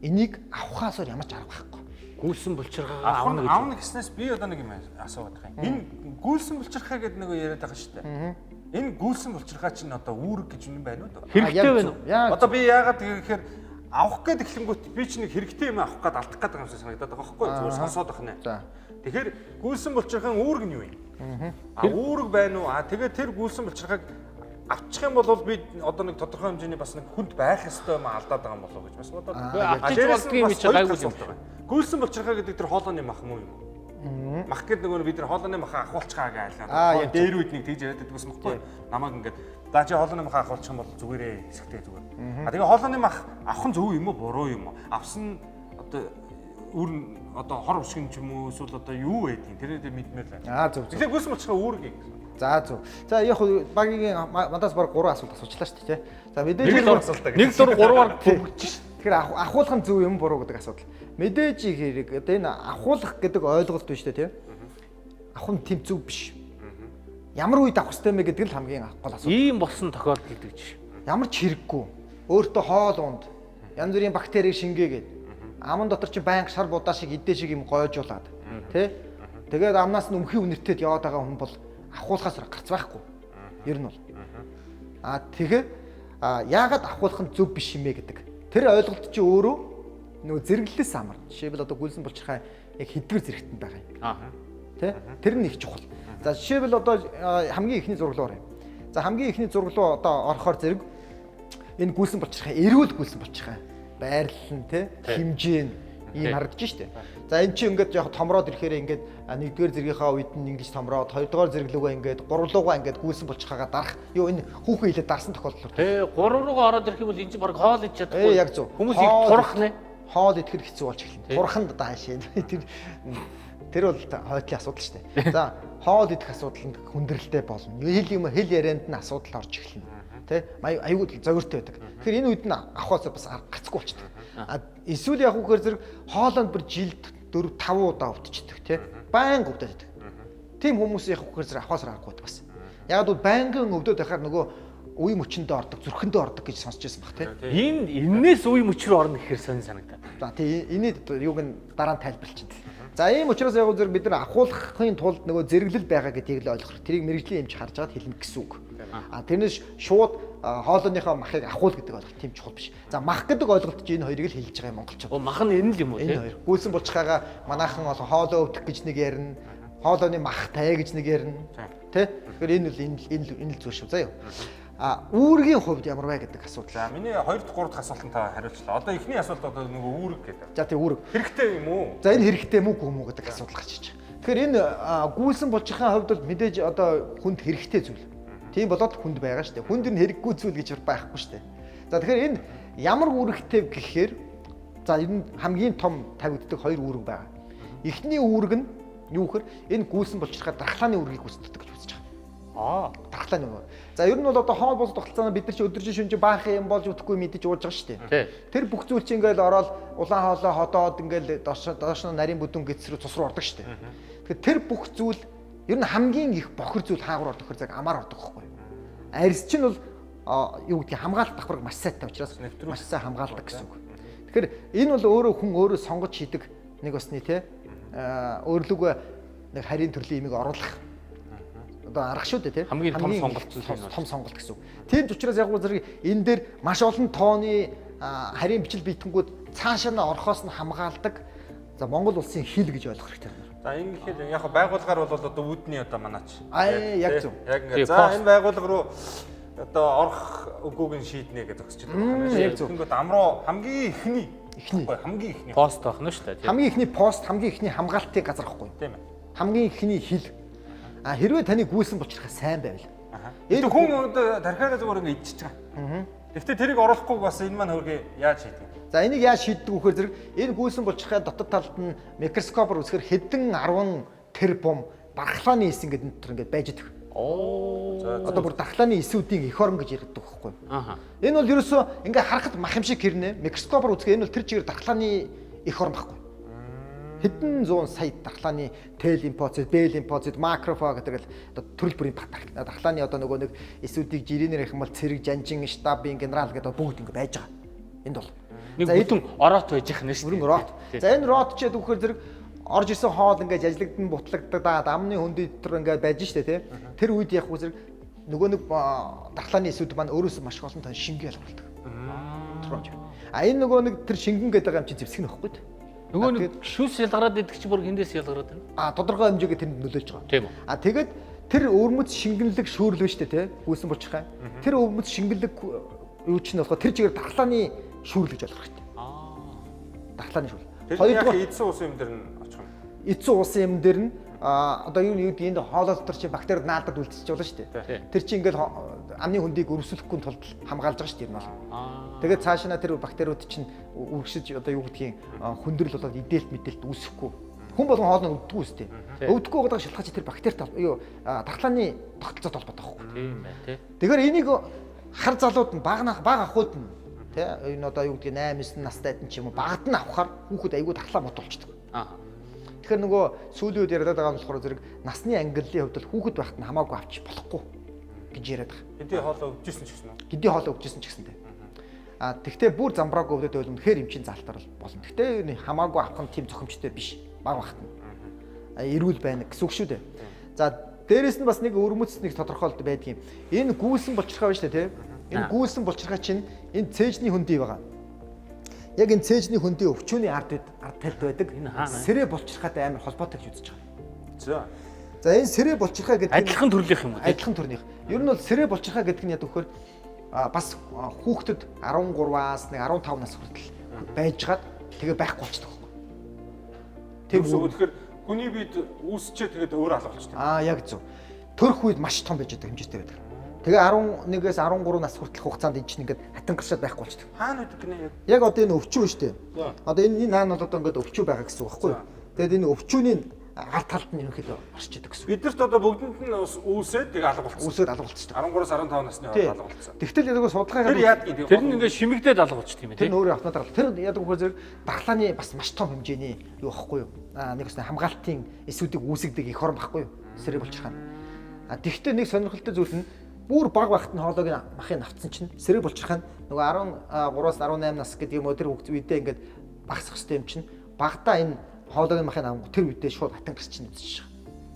энийг авахаас өөр ямар ч арга байхгүй. Гүйсэн булчирхайгаа авна гэж. Авна гэснээс би одоо нэг юм асууад байгаа юм. Энэ гүйсэн булчирхай гэдэг нөгөө яриад байгаа шүү дээ. Энэ гүйсэн булчирхай чинь одоо үүрэг гэж юм байна уу? Хэрэгтэй байна уу? Одоо би яагаад гэхээр авах гээд эхлэнгүүт би чинь нэг хэрэгтэй юм авах гээд алдах гээд байгаа юм шиг санагдаад байгаа байхгүй юу? Зүгээр сонсоод байх нэ. Тэгэхээр гүйсэн булчирхайн үүрэг нь юу юм? А үүрэг байна уу? А тэгээд тэр гүйсэн булчирхайг авчих юм бол би одоо нэг тодорхой хэмжээний бас нэг хүнд байх ёстой юм алдаад байгаа юм болов уу гэж бас бодоод. Авчиж болдгийг юм чи гайгүй юм байна. Гүйсэн булчирхай гэдэг тэр хоолойны мах муу юм уу? Мах гэдэг нөгөө бид нар хоолойны махаа ахуулчихаа гэж дээр үед нэг тэгж яриад байдаг байсан байхгүй юу? Намайг ингээд за чи хоолойны махаа ахуулчих юм бол зүгээрээ хэсэгтэй зүгээр. А тэгээ хоолойны мах авах нь зөв юм уу буруу юм уу? Авсан одоо үр одоо хор өшгөн ч юм уу эсвэл одоо юу байдгийг тэрээ мэдмээр л байна. Аа зөв зөв. Тэгэхээр гүйсэн булчирхай үүрэг юм. За зөв. За яг багийн мандаас баг 3 асуулт асуучлаа шүү дээ, тий. За мэдээж нэг дур 3-аар бөмбөгч шүү. Тэгэхээр ахуулах нь зөв юм буруу гэдэг асуудал. Мэдээж хэрэг одоо энэ ахуулах гэдэг ойлголт биш үү, тий. Авах нь тийм зөв биш. Ямар үед авах хэрэгтэй мэ гэдэг л хамгийн гол асуудал. Ийм болсон тохиолдол гэдэг жишээ. Ямар ч хэрэггүй. Өөртөө хоол унд янз бүрийн бактерийг шингээгээд аман дотор чи байнга шар будаа шиг идэ шиг юм гойжуулаад тий. Тэгээд амнаас нь өмхий үнэртэд яваад байгаа хүн бол ахуулахаас гарц байхгүй. Ер нь бол. А тэгэхээр яагаад ахуулах нь зөв биш юм бэ гэдэг. Тэр ойлголт чи өөрөө нөгөө зэрэглэлээс амар. Жишээлбэл одоо гүйлсэн булчирхай яг хэдвэр зэрэгтэн байгаа юм. Аа. Тэ? Тэр нь их чухал. За жишээлбэл одоо хамгийн эхний зураг руу оръё. За хамгийн эхний зураг руу одоо орохоор зэрэг энэ гүйлсэн булчирхай эрүүл гүйлсэн булчирхай байрлал нь тэ хэмжээ нь ийм харагдаж штэ. За эн чинь ингээд яг томроод ирэхээр ингээд нэгдүгээр зэргийнхаа үед нь ингэж томроод хоёрдугаар зэрэглүүгээ ингээд гурвлуугаа ингээд гүйсэн булчирхайгаа дарах юу энэ хүүхэн хилээ дарсан тохиолдол. Тэ гурав руугаа ороод ирэх юм бол энэ чинь баг хоол идэж чадахгүй. Яг зөв. Хүмүүс их турах нэ. Хоол идэхэр хэцүү болж эхэлнэ. Турах нь одоо хаашаа. Тэр бол хойтлын асуудал штэ. За хоол идэх асуудал нь хүндрэлтэй болно. Хэл юм хэл ярианд нь асуудал орж эхэлнэ. Тэ аюул зовиртой байдаг. Тэгэхээр энэ үед нь авахаас бас гарцгүй болчдөг. А эсвэл яг үгээр зэрэг хоолойнд бүр жилд 4 5 удаа өвдчихдөг тий. Байнга өвдөд байдаг. Тийм хүмүүс яг үгээр зэрэг авахаас аргагүй бас. Яг бол байнгын өвдөд байхаар нөгөө үе мөчөндөө ордог, зүрхэндээ ордог гэж сонсч байсан баг тий. Энэ энээс үе мөч рүү орно гэхээр сонь санагдаад. За тий энийг юуг нь дараа нь тайлбарлчихъя. За ийм учраас яг зэрэг бид нар ахуулахын тулд нөгөө зэрэглэл байгаа гэдгийг л ойлгох. Тэрийг мэрэгжлийн эмч харж байгаад хэлнэ гэсэн үг. А тэрнээс шууд хоолойныхоо махыг ахуул гэдэг ойлголт тийм чухал биш. За мах гэдэг ойлголт чинь энэ хоёрыг л хэлж байгаа юм монголчууд. Мах нь энэ л юм уу тий? Энэ хоёр. Гүйсэн булчирхайгаа манайхан бол хоолой өвдөх гэж нэг ярина. Хоолойны мах тай гэж нэг ярина. Тэ? Тэгэхээр энэ л энэ л зүйл шүү. За юу. А үүргийн хувьд ямар вэ гэдэг асуудал. За миний 2 дахь 3 дахь асуултанд та хариулчлаа. Одоо эхний асуулт одоо нөгөө үүрэг гэдэг. За тий үүрэг. Хэрэгтэй юм уу? За энэ хэрэгтэй юм уу үгүй юм уу гэдэг асуудал гарч иж байгаа. Тэгэхээр энэ гүйсэн булчирхайн хувьд бол мэдээж одоо хүнд хэрэгтэй зүйл. Тийм болоод хүнд байгаа шүү дээ. Хүнд энэ хэрэггүй зүйл гэж байхгүй шүү дээ. За тэгэхээр энэ ямар үүрэгтэй гэхээр За энэ хамгийн том тавигддаг хоёр үүрэг байгаа. Эхний үүрэг нь юу гэхээр энэ гүйсэн булчирхай дархлааны үүргийг гүйцэтгэдэг гэж үзэж байгаа. Дархлааны үүрэг. За ер нь бол одоо хоол бус тогтолцооноо бид нар чи өдөржин шүнжин баахан юм болж үтгэхгүй мэдэж ууж байгаа шүү дээ. Тэр бүх зүйл чи ингээл ороод улаан хоолой ходоод ингээл доош нь нарийн бүдүүн гэц рүү цус руу ордог шүү дээ. Тэгэхээр тэр бүх зүйл ер нь хамгийн их бохир зүйл хаагур ордог хэр зэрэг амаар ордог байхгүй юу? Арьс чинь бол юу гэдгийг хамгаалалт давхарга маш сайтай учраас маш сайн хамгаалдаг гэсэн үг. Тэгэхээр энэ бол өөрөө хүн өөрөө сонгож хийдэг нэг осны те өөрлөгөө нэг харийн төрлийн имийг оруулах одоо арга шүү дээ те. Хамгийн том сонголт нь том сонголт гэсэн үг. Тийм ч учраас яг гоо зэрэг энэ дээр маш олон тооны харийн бичил биетэнгүүд цаашаа нь орохоос нь хамгаалдаг. За Монгол улсын хил гэж ойлгох хэрэгтэй. За ингэхэд яг байгууллагаар бол одоо үүдний одоо манаач. Аа яг зөв. Яг ингээд за энэ байгууллага руу одоо орох үгүйг нь шийднэ гэж зогсож байгаа юм. Яг зөв. Тэгэнгүүт амруу хамгийн эхний хамгийн эхний пост байх нь шүү дээ. Хамгийн эхний пост, хамгийн эхний хамгаалтын газар ахгүй. Тийм ээ. Хамгийн эхний хил. А хэрвээ таны гүйсэн булчирхай сайн байвал. Энэ хүн одоо тархиараа зүгээр ингэ идчихэж байгаа. Гэхдээ тэрийг оруулахгүй бас энэ маань хөргөө яаж шийдэх вэ? За энийг яаж шийддэг вэ гэхээр зэрэг энэ гүйсэн булчирхай дотод талд нь микроскопоор үзэхээр хэдэн 10 тэрбум дархлааны эс ингээд энэ дотор ингээд байж идэг. Одоо бүр дархлааны эсүүдийн эх орон гэж ярьдаг байхгүй юу? Энэ бол ерөөсөө ингээ харахад мах юм шиг хэрнэ. Микроскопоор үзэхээр энэ бол тэр чигээр дархлааны эх орон байхгүй. Хэдэн зуун сая дархлааны Т лимфоцит, Б лимфоцит, макрофаг гэдэг л одоо төрөл бүрийн дархлааны одоо нөгөө нэг эсүүдийг жирэнээр ярих юм бол цэрэг, жанжин, штабын генерал гэдэг бүгд ингээ байж байгаа. Энд бол нэг бүтэн ороот байж их нэ шүү. Бүрэн ороот. За энэ роот ч гэхээр зэрэг орж ирсэн хоол ингээд ажлагдсан бутлагдаад амны хөндий дотор ингээд байж штэ тий. Тэр үед яг зэрэг нөгөө нэг дархлааны эсүүд маань өөрөөсөө маш их олон тон шингэн ялгуулдаг. А энэ нөгөө нэг тэр шингэн гэдэг юм чинь зэвсэг нөхгүй тий. Нөгөө нэг шүс ялгараад идэх чи бүр хиндээс ялгараад байна. А тодорхой хэмжээгээр тэнд нөлөөлж байгаа. Тийм үү. А тэгээд тэр өвөрмөц шингэнлэг шүүрлээ штэ тий. Гүйсэн булчирхай. Тэр өвөрмөц шингэнлэг юу чинь болохоор тэр чигээр дархлааны шүүрл гэж ойлгох хэрэгтэй. Дархлааны шүүрл. Хоёрдугаар эдсэн усын юм дээр нь очих юм. Эдсэн усын юм дээр нь одоо юу гэдэг энд хоолой дотор чи бактериуд наалдад үлдчихэж болно шүү дээ. Тэр чи ингээл амны хөндийг өрсөлдөхгүй тулд хамгаалж байгаа шүү дээ энэ бол. Тэгээд цаашаа тэр бактериуд чинь үргэшиж одоо юу гэдгийг хүндрэл болоод идэлт мэдэлт үүсэхгүй. Хүн болгон хоол нь өвддөг үстэй. Өвдөхгүй байгаа шалтгаан чи тэр бактеритай юу дархлааны тогтолцоотой холбоотой байхгүй. Тийм байна тий. Тэгэхээр энийг хар залууд нь баг ахуйд нь тий энэ одоо юу гэдгийг 8 9 настай ч юм уу багад нь авахаар хүүхэд айгүй дархлаа мот болчдөг. Тэгэхээр нөгөө сүүлийн үед яриад байгаа нь болохоор зэрэг насны ангиллын хувьд бол хүүхэд байхад нь хамаагүй авч болохгүй гэж яриад байгаа. Хэдий хоолой өвдөжсэн ч гэсэн үү? Хэдий хоолой өвдөжсэн ч гэсэн дээ. А тэгтээ бүр замбраагүй өвдөд байвал үнэхээр эмчийн заалтаар болно. Тэгтээ энэ хамаагүй авах нь тийм зохимжтой биш. Баг багт нь. Эрүүл байна гэсэн үг шүү дээ. За дээрэс нь бас нэг өвөрмөц нэг тодорхойлолт байдгийн. Энэ гүйсэн булчирхай байна шүү дээ, тий? Энэ гүйсэн булчирхай чинь энэ цээжний хөндий байгаа. Яг энэ цээжний хөндий өвчүүний ард талд байдаг сэрэ булчирхайтай амар холбоотой гэж үзэж байгаа. За. За энэ сэрэ булчирхай гэдэг нь адилхан төрлийнх юм уу? Адилхан төрнийх. Ер нь бол сэрэ булчирхай гэдэг нь яг өгөхөр бас хүүхдэд 13-аас нэг 15 нас хүртэл байжгаад тэгээ байхгүй болчихдог байхгүй. Тийм үү? Тэгэхээр хүний бид үүсчээ тэгээд өөр алга болчихдог. Аа яг зөв. Төрөх үед маш том байж байгаа хэмжээтэй байдаг. Тэгээ 11-ээс 13 нас хүртэлх хугацаанд энэ чинь ингээд хатан гаршаад байхгүй болчихдог. Хаана байдаг гинэ яг? Яг одоо энэ өвчүү шүү дээ. Одоо энэ наан бол одоо ингээд өвчүү байгаа гэсэн үг байхгүй юу? Тэгээд энэ өвчүүний ард талд нь ерөнхийдөө орж идэг гэсэн. Бидэрт одоо бүгдэнд нь үүсээд тэгээ алга болчихсон. Үүсээд алга болчихдог. 13-аас 15 насны хооронд алга болчихсон. Тэгтэл яг судалгаа тэр яадгийг тэр нь ингээд шимэгдээд алга болчихдог юм байна. Тэр нь өөрөө автомат алга. Тэр яадаг вөхөр зэрэг дархлааны бас маш том хэмжээний юу байхгүй юу? Аа нэг өснө хамгаалтын эсүүдийг үүсгдэг эх орон байхгүй юу? Сэрэг булчирхай. А тэгтэл нэг сонирхолтой зүйл нь бүр баг багт нь хоолойг махыг авцсан чинь сэрэг булчирхай нь нөгөө 13-аас 18 нас гэдэг юм уу тэр үедээ ингээд багасах хэрэгтэй юм чинь багадаа энэ хоолойг махыг авах тэр үедээ шууд хатан гарч чинь үзэж байгаа.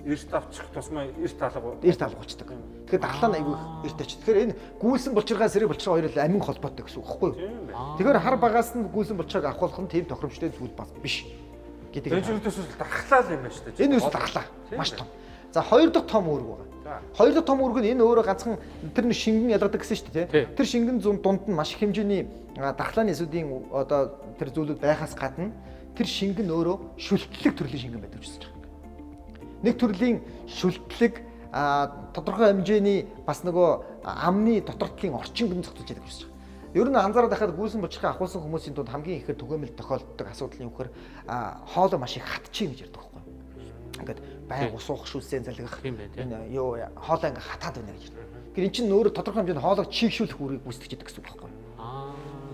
Эрт авчих тусмаа эрт алга эрт алга болчдөг. Тэгэхээр дархлаа нь айгүй эрт авчих. Тэгэхээр энэ гүйсэн булчирхай сэрэг булчирхай хоёр л амин холбоотой гэсэн үг байхгүй юу? Тэгэхээр хар багаас нь гүйсэн булчирхайг авах болох нь тийм тохиромжтой зүйл бас биш гэдэг. Энэ юусээс дархлаа л юм байна шүү дээ. Энэ юус дархлаа маш том. За хоёр дахь том үүрэг байгаа. Хоёр дахь том үүрэг нь энэ өөрөө ганцхан тэр нэг шингэн ялгадаг гэсэн шүү дээ, тий. Тэр шингэн дунд нь маш их хэмжээний дархлааны эсүүдийн одоо тэр зүйлүүд байхаас гадна тэр шингэн өөрөө шүлтлэг төрлийн шингэн байдаг гэж үзэж байгаа. Нэг төрлийн шүлтлэг тодорхой хэмжээний бас нөгөө амны дотор талын орчинг нь зохицуулж яадаг гэж үзэж байгаа. Ер нь анзаараад байхад гүйсэн булчирхай ахуулсан хүмүүсийн дунд хамгийн ихээр түгээмэл тохиолддог асуудал нь юу гэхээр хоолой маш их хатчих гэж ярьдаг байхгүй. Ингээд байн ус уух, шүлсээ залгах энэ юу хоолой ингээд хатаад байна гэж ярьдаг. Тэгэхээр эн чинь өөрөө тодорхой хэмжээнд хоолойг чийгшүүлэх үүргийг гүйцэтгэж идэг гэсэн үг байхгүй.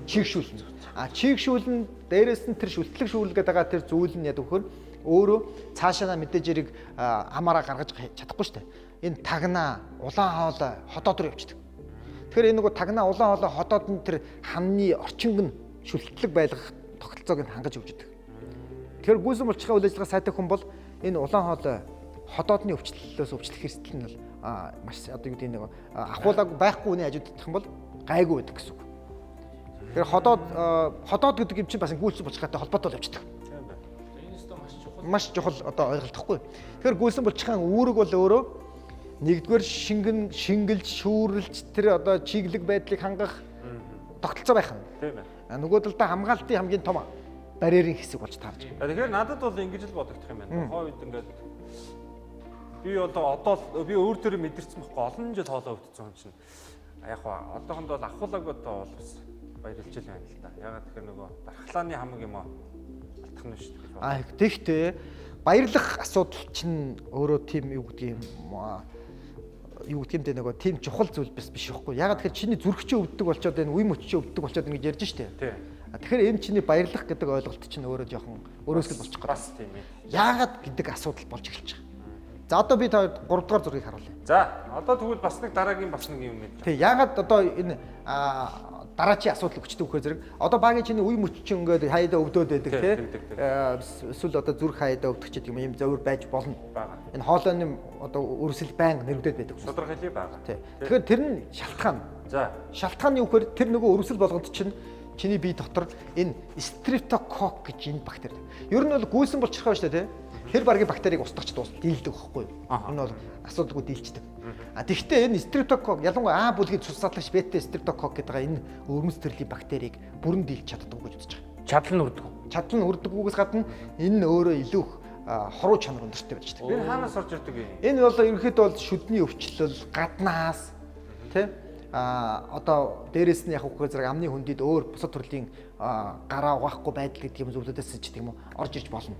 Чийгшүүлнэ. А чийгшүүлнэ, дээрэс нь тэр шүлтлэг шүүрэл гэдэг байгаа тэр зүйл нь яд вөхөр өөрөө цаашаа мэдээж хэрэг амаараа гаргаж чадахгүй шүү дээ. Энэ тагнаа, улаан хоолой ходоод руу явчихдаг. Тэгэхээр энэ нөгөө тагнаа, улаан хоолой ходоод нь тэр ханны орчинг нь шүлтлэг байлгах тогтолцоог нь хангаж өгч идэг. Тэгэхээр гүйсэн булчирхай үйл ажиллагаа сайтай хүн бол энэ улаан хоолой ходоодны өвчлөлөөс өвчлөх эрсдэл нь бол маш одоо юу гэдэг нэг ахуулаагүй байхгүй хүний хажууд идэх юм бол гайгүй байдаг гэсэн үг. Тэгэхээр ходоод гэдэг юм чинь бас гүйсэн булчирхайтай холбоотой л явчихдаг. Маш чухал одоо ойлголт хгүй. Тэгэхээр гүйсэн булчирхайн үүрэг бол өөрөө нэгдүгээр шингэн, шингэлж, шүүрлж тэр одоо чиглэг байдлыг хангах тогтолцоо байх нь. Тийм ээ. Нөгөө талдаа хамгаалтын хамгийн том барьерын хэсэг болж таарч байна. Тэгэхээр надад бол ингэж л бодогдох юм байна. Тухайн үед ингээд би одоо би өөр төрөө мэдэрсэн байхгүй олон жил хоолой өвдсөн хүн чинь. Яг ба одоохондоо бол ахуулаагүй одоо бол бас баярлж л байна л да. Ягаад тэгэхээр нөгөө дархлааны хамаг юм алдах нь шүү дээ. А тэгтээ баярлах асуудал чинь өөрөө тийм юу гэдэг юм юу гэдэг юм бэ нөгөө тийм чухал зүйл биш байхгүй. Ягаад тэгэхээр чиний зүрх чинь өвддөг болчоод энэ үе мөч чинь өвддөг болчоод ингэж ярьж штэ. Тийм. Тэгэхээр эм чиний баярлах гэдэг ойлголт чинь өөрөө жоохон өөрөөсөл болчих гээд. Бас тийм ээ. Яагаад гэдэг асуудал болж эхэлж байгаа. За одоо би та 3 дугаар зургийг харуулъя. За одоо тэгвэл бас нэг дараагийн бас нэг юм мэдэж. Тий, яагаад одоо энэ дараачийн асуудал өгчдөг вөхөр зэрэг одоо багийн чиний үе мөч чинь ингээд хаяада өвдөөд байдаг тий. Эсвэл одоо зүрх хаяада өвдөх ч гэдэг юм ийм зовир байж болно. Энэ хоолойны одоо өрсөл байнга нэрвдээд байдаг. Шударга хэлий байгаа. Тий. Тэгэхээр тэр нь шалтгаан. За. Шалтгаан юу гэхээр тэр нөгөө өрсөл болгонд чинь чиний бие дотор энэ стрептококк гэж энэ бактери. Ер нь бол гүйсэн булчирхай байна шүү дээ тий. Тэр баргийн бактерийг устгах дуус дийлдэг байхгүй юу? Энэ бол асуудалгүй дийлчдэг. А тэгвэл энэ стрептококк ялангуяа А бүлгийн цус садлагч бета стрептококк гэдэг байгаа энэ өрмөц төрлийн бактерийг бүрэн дийлж чаддаггүй гэж үзэж байгаа. Чадал нь үрдэг. Чадал нь үрдэггүйгээс гадна энэ нь өөрөө илүү их хоруу чанар өндөртэй байж байгаа. Энэ хаанаас орж ирдэг юм? Энэ бол ерөнхийдөө бол шүдний өвчлөл, гаднаас тий одоо дээрэс нь яг үгүй зэрэг амны хүндэд өөр бусад төрлийн гараа угаахгүй байдал гэдэг юм зүйлүүдээс ч гэдэг юм уу орж ирж болно.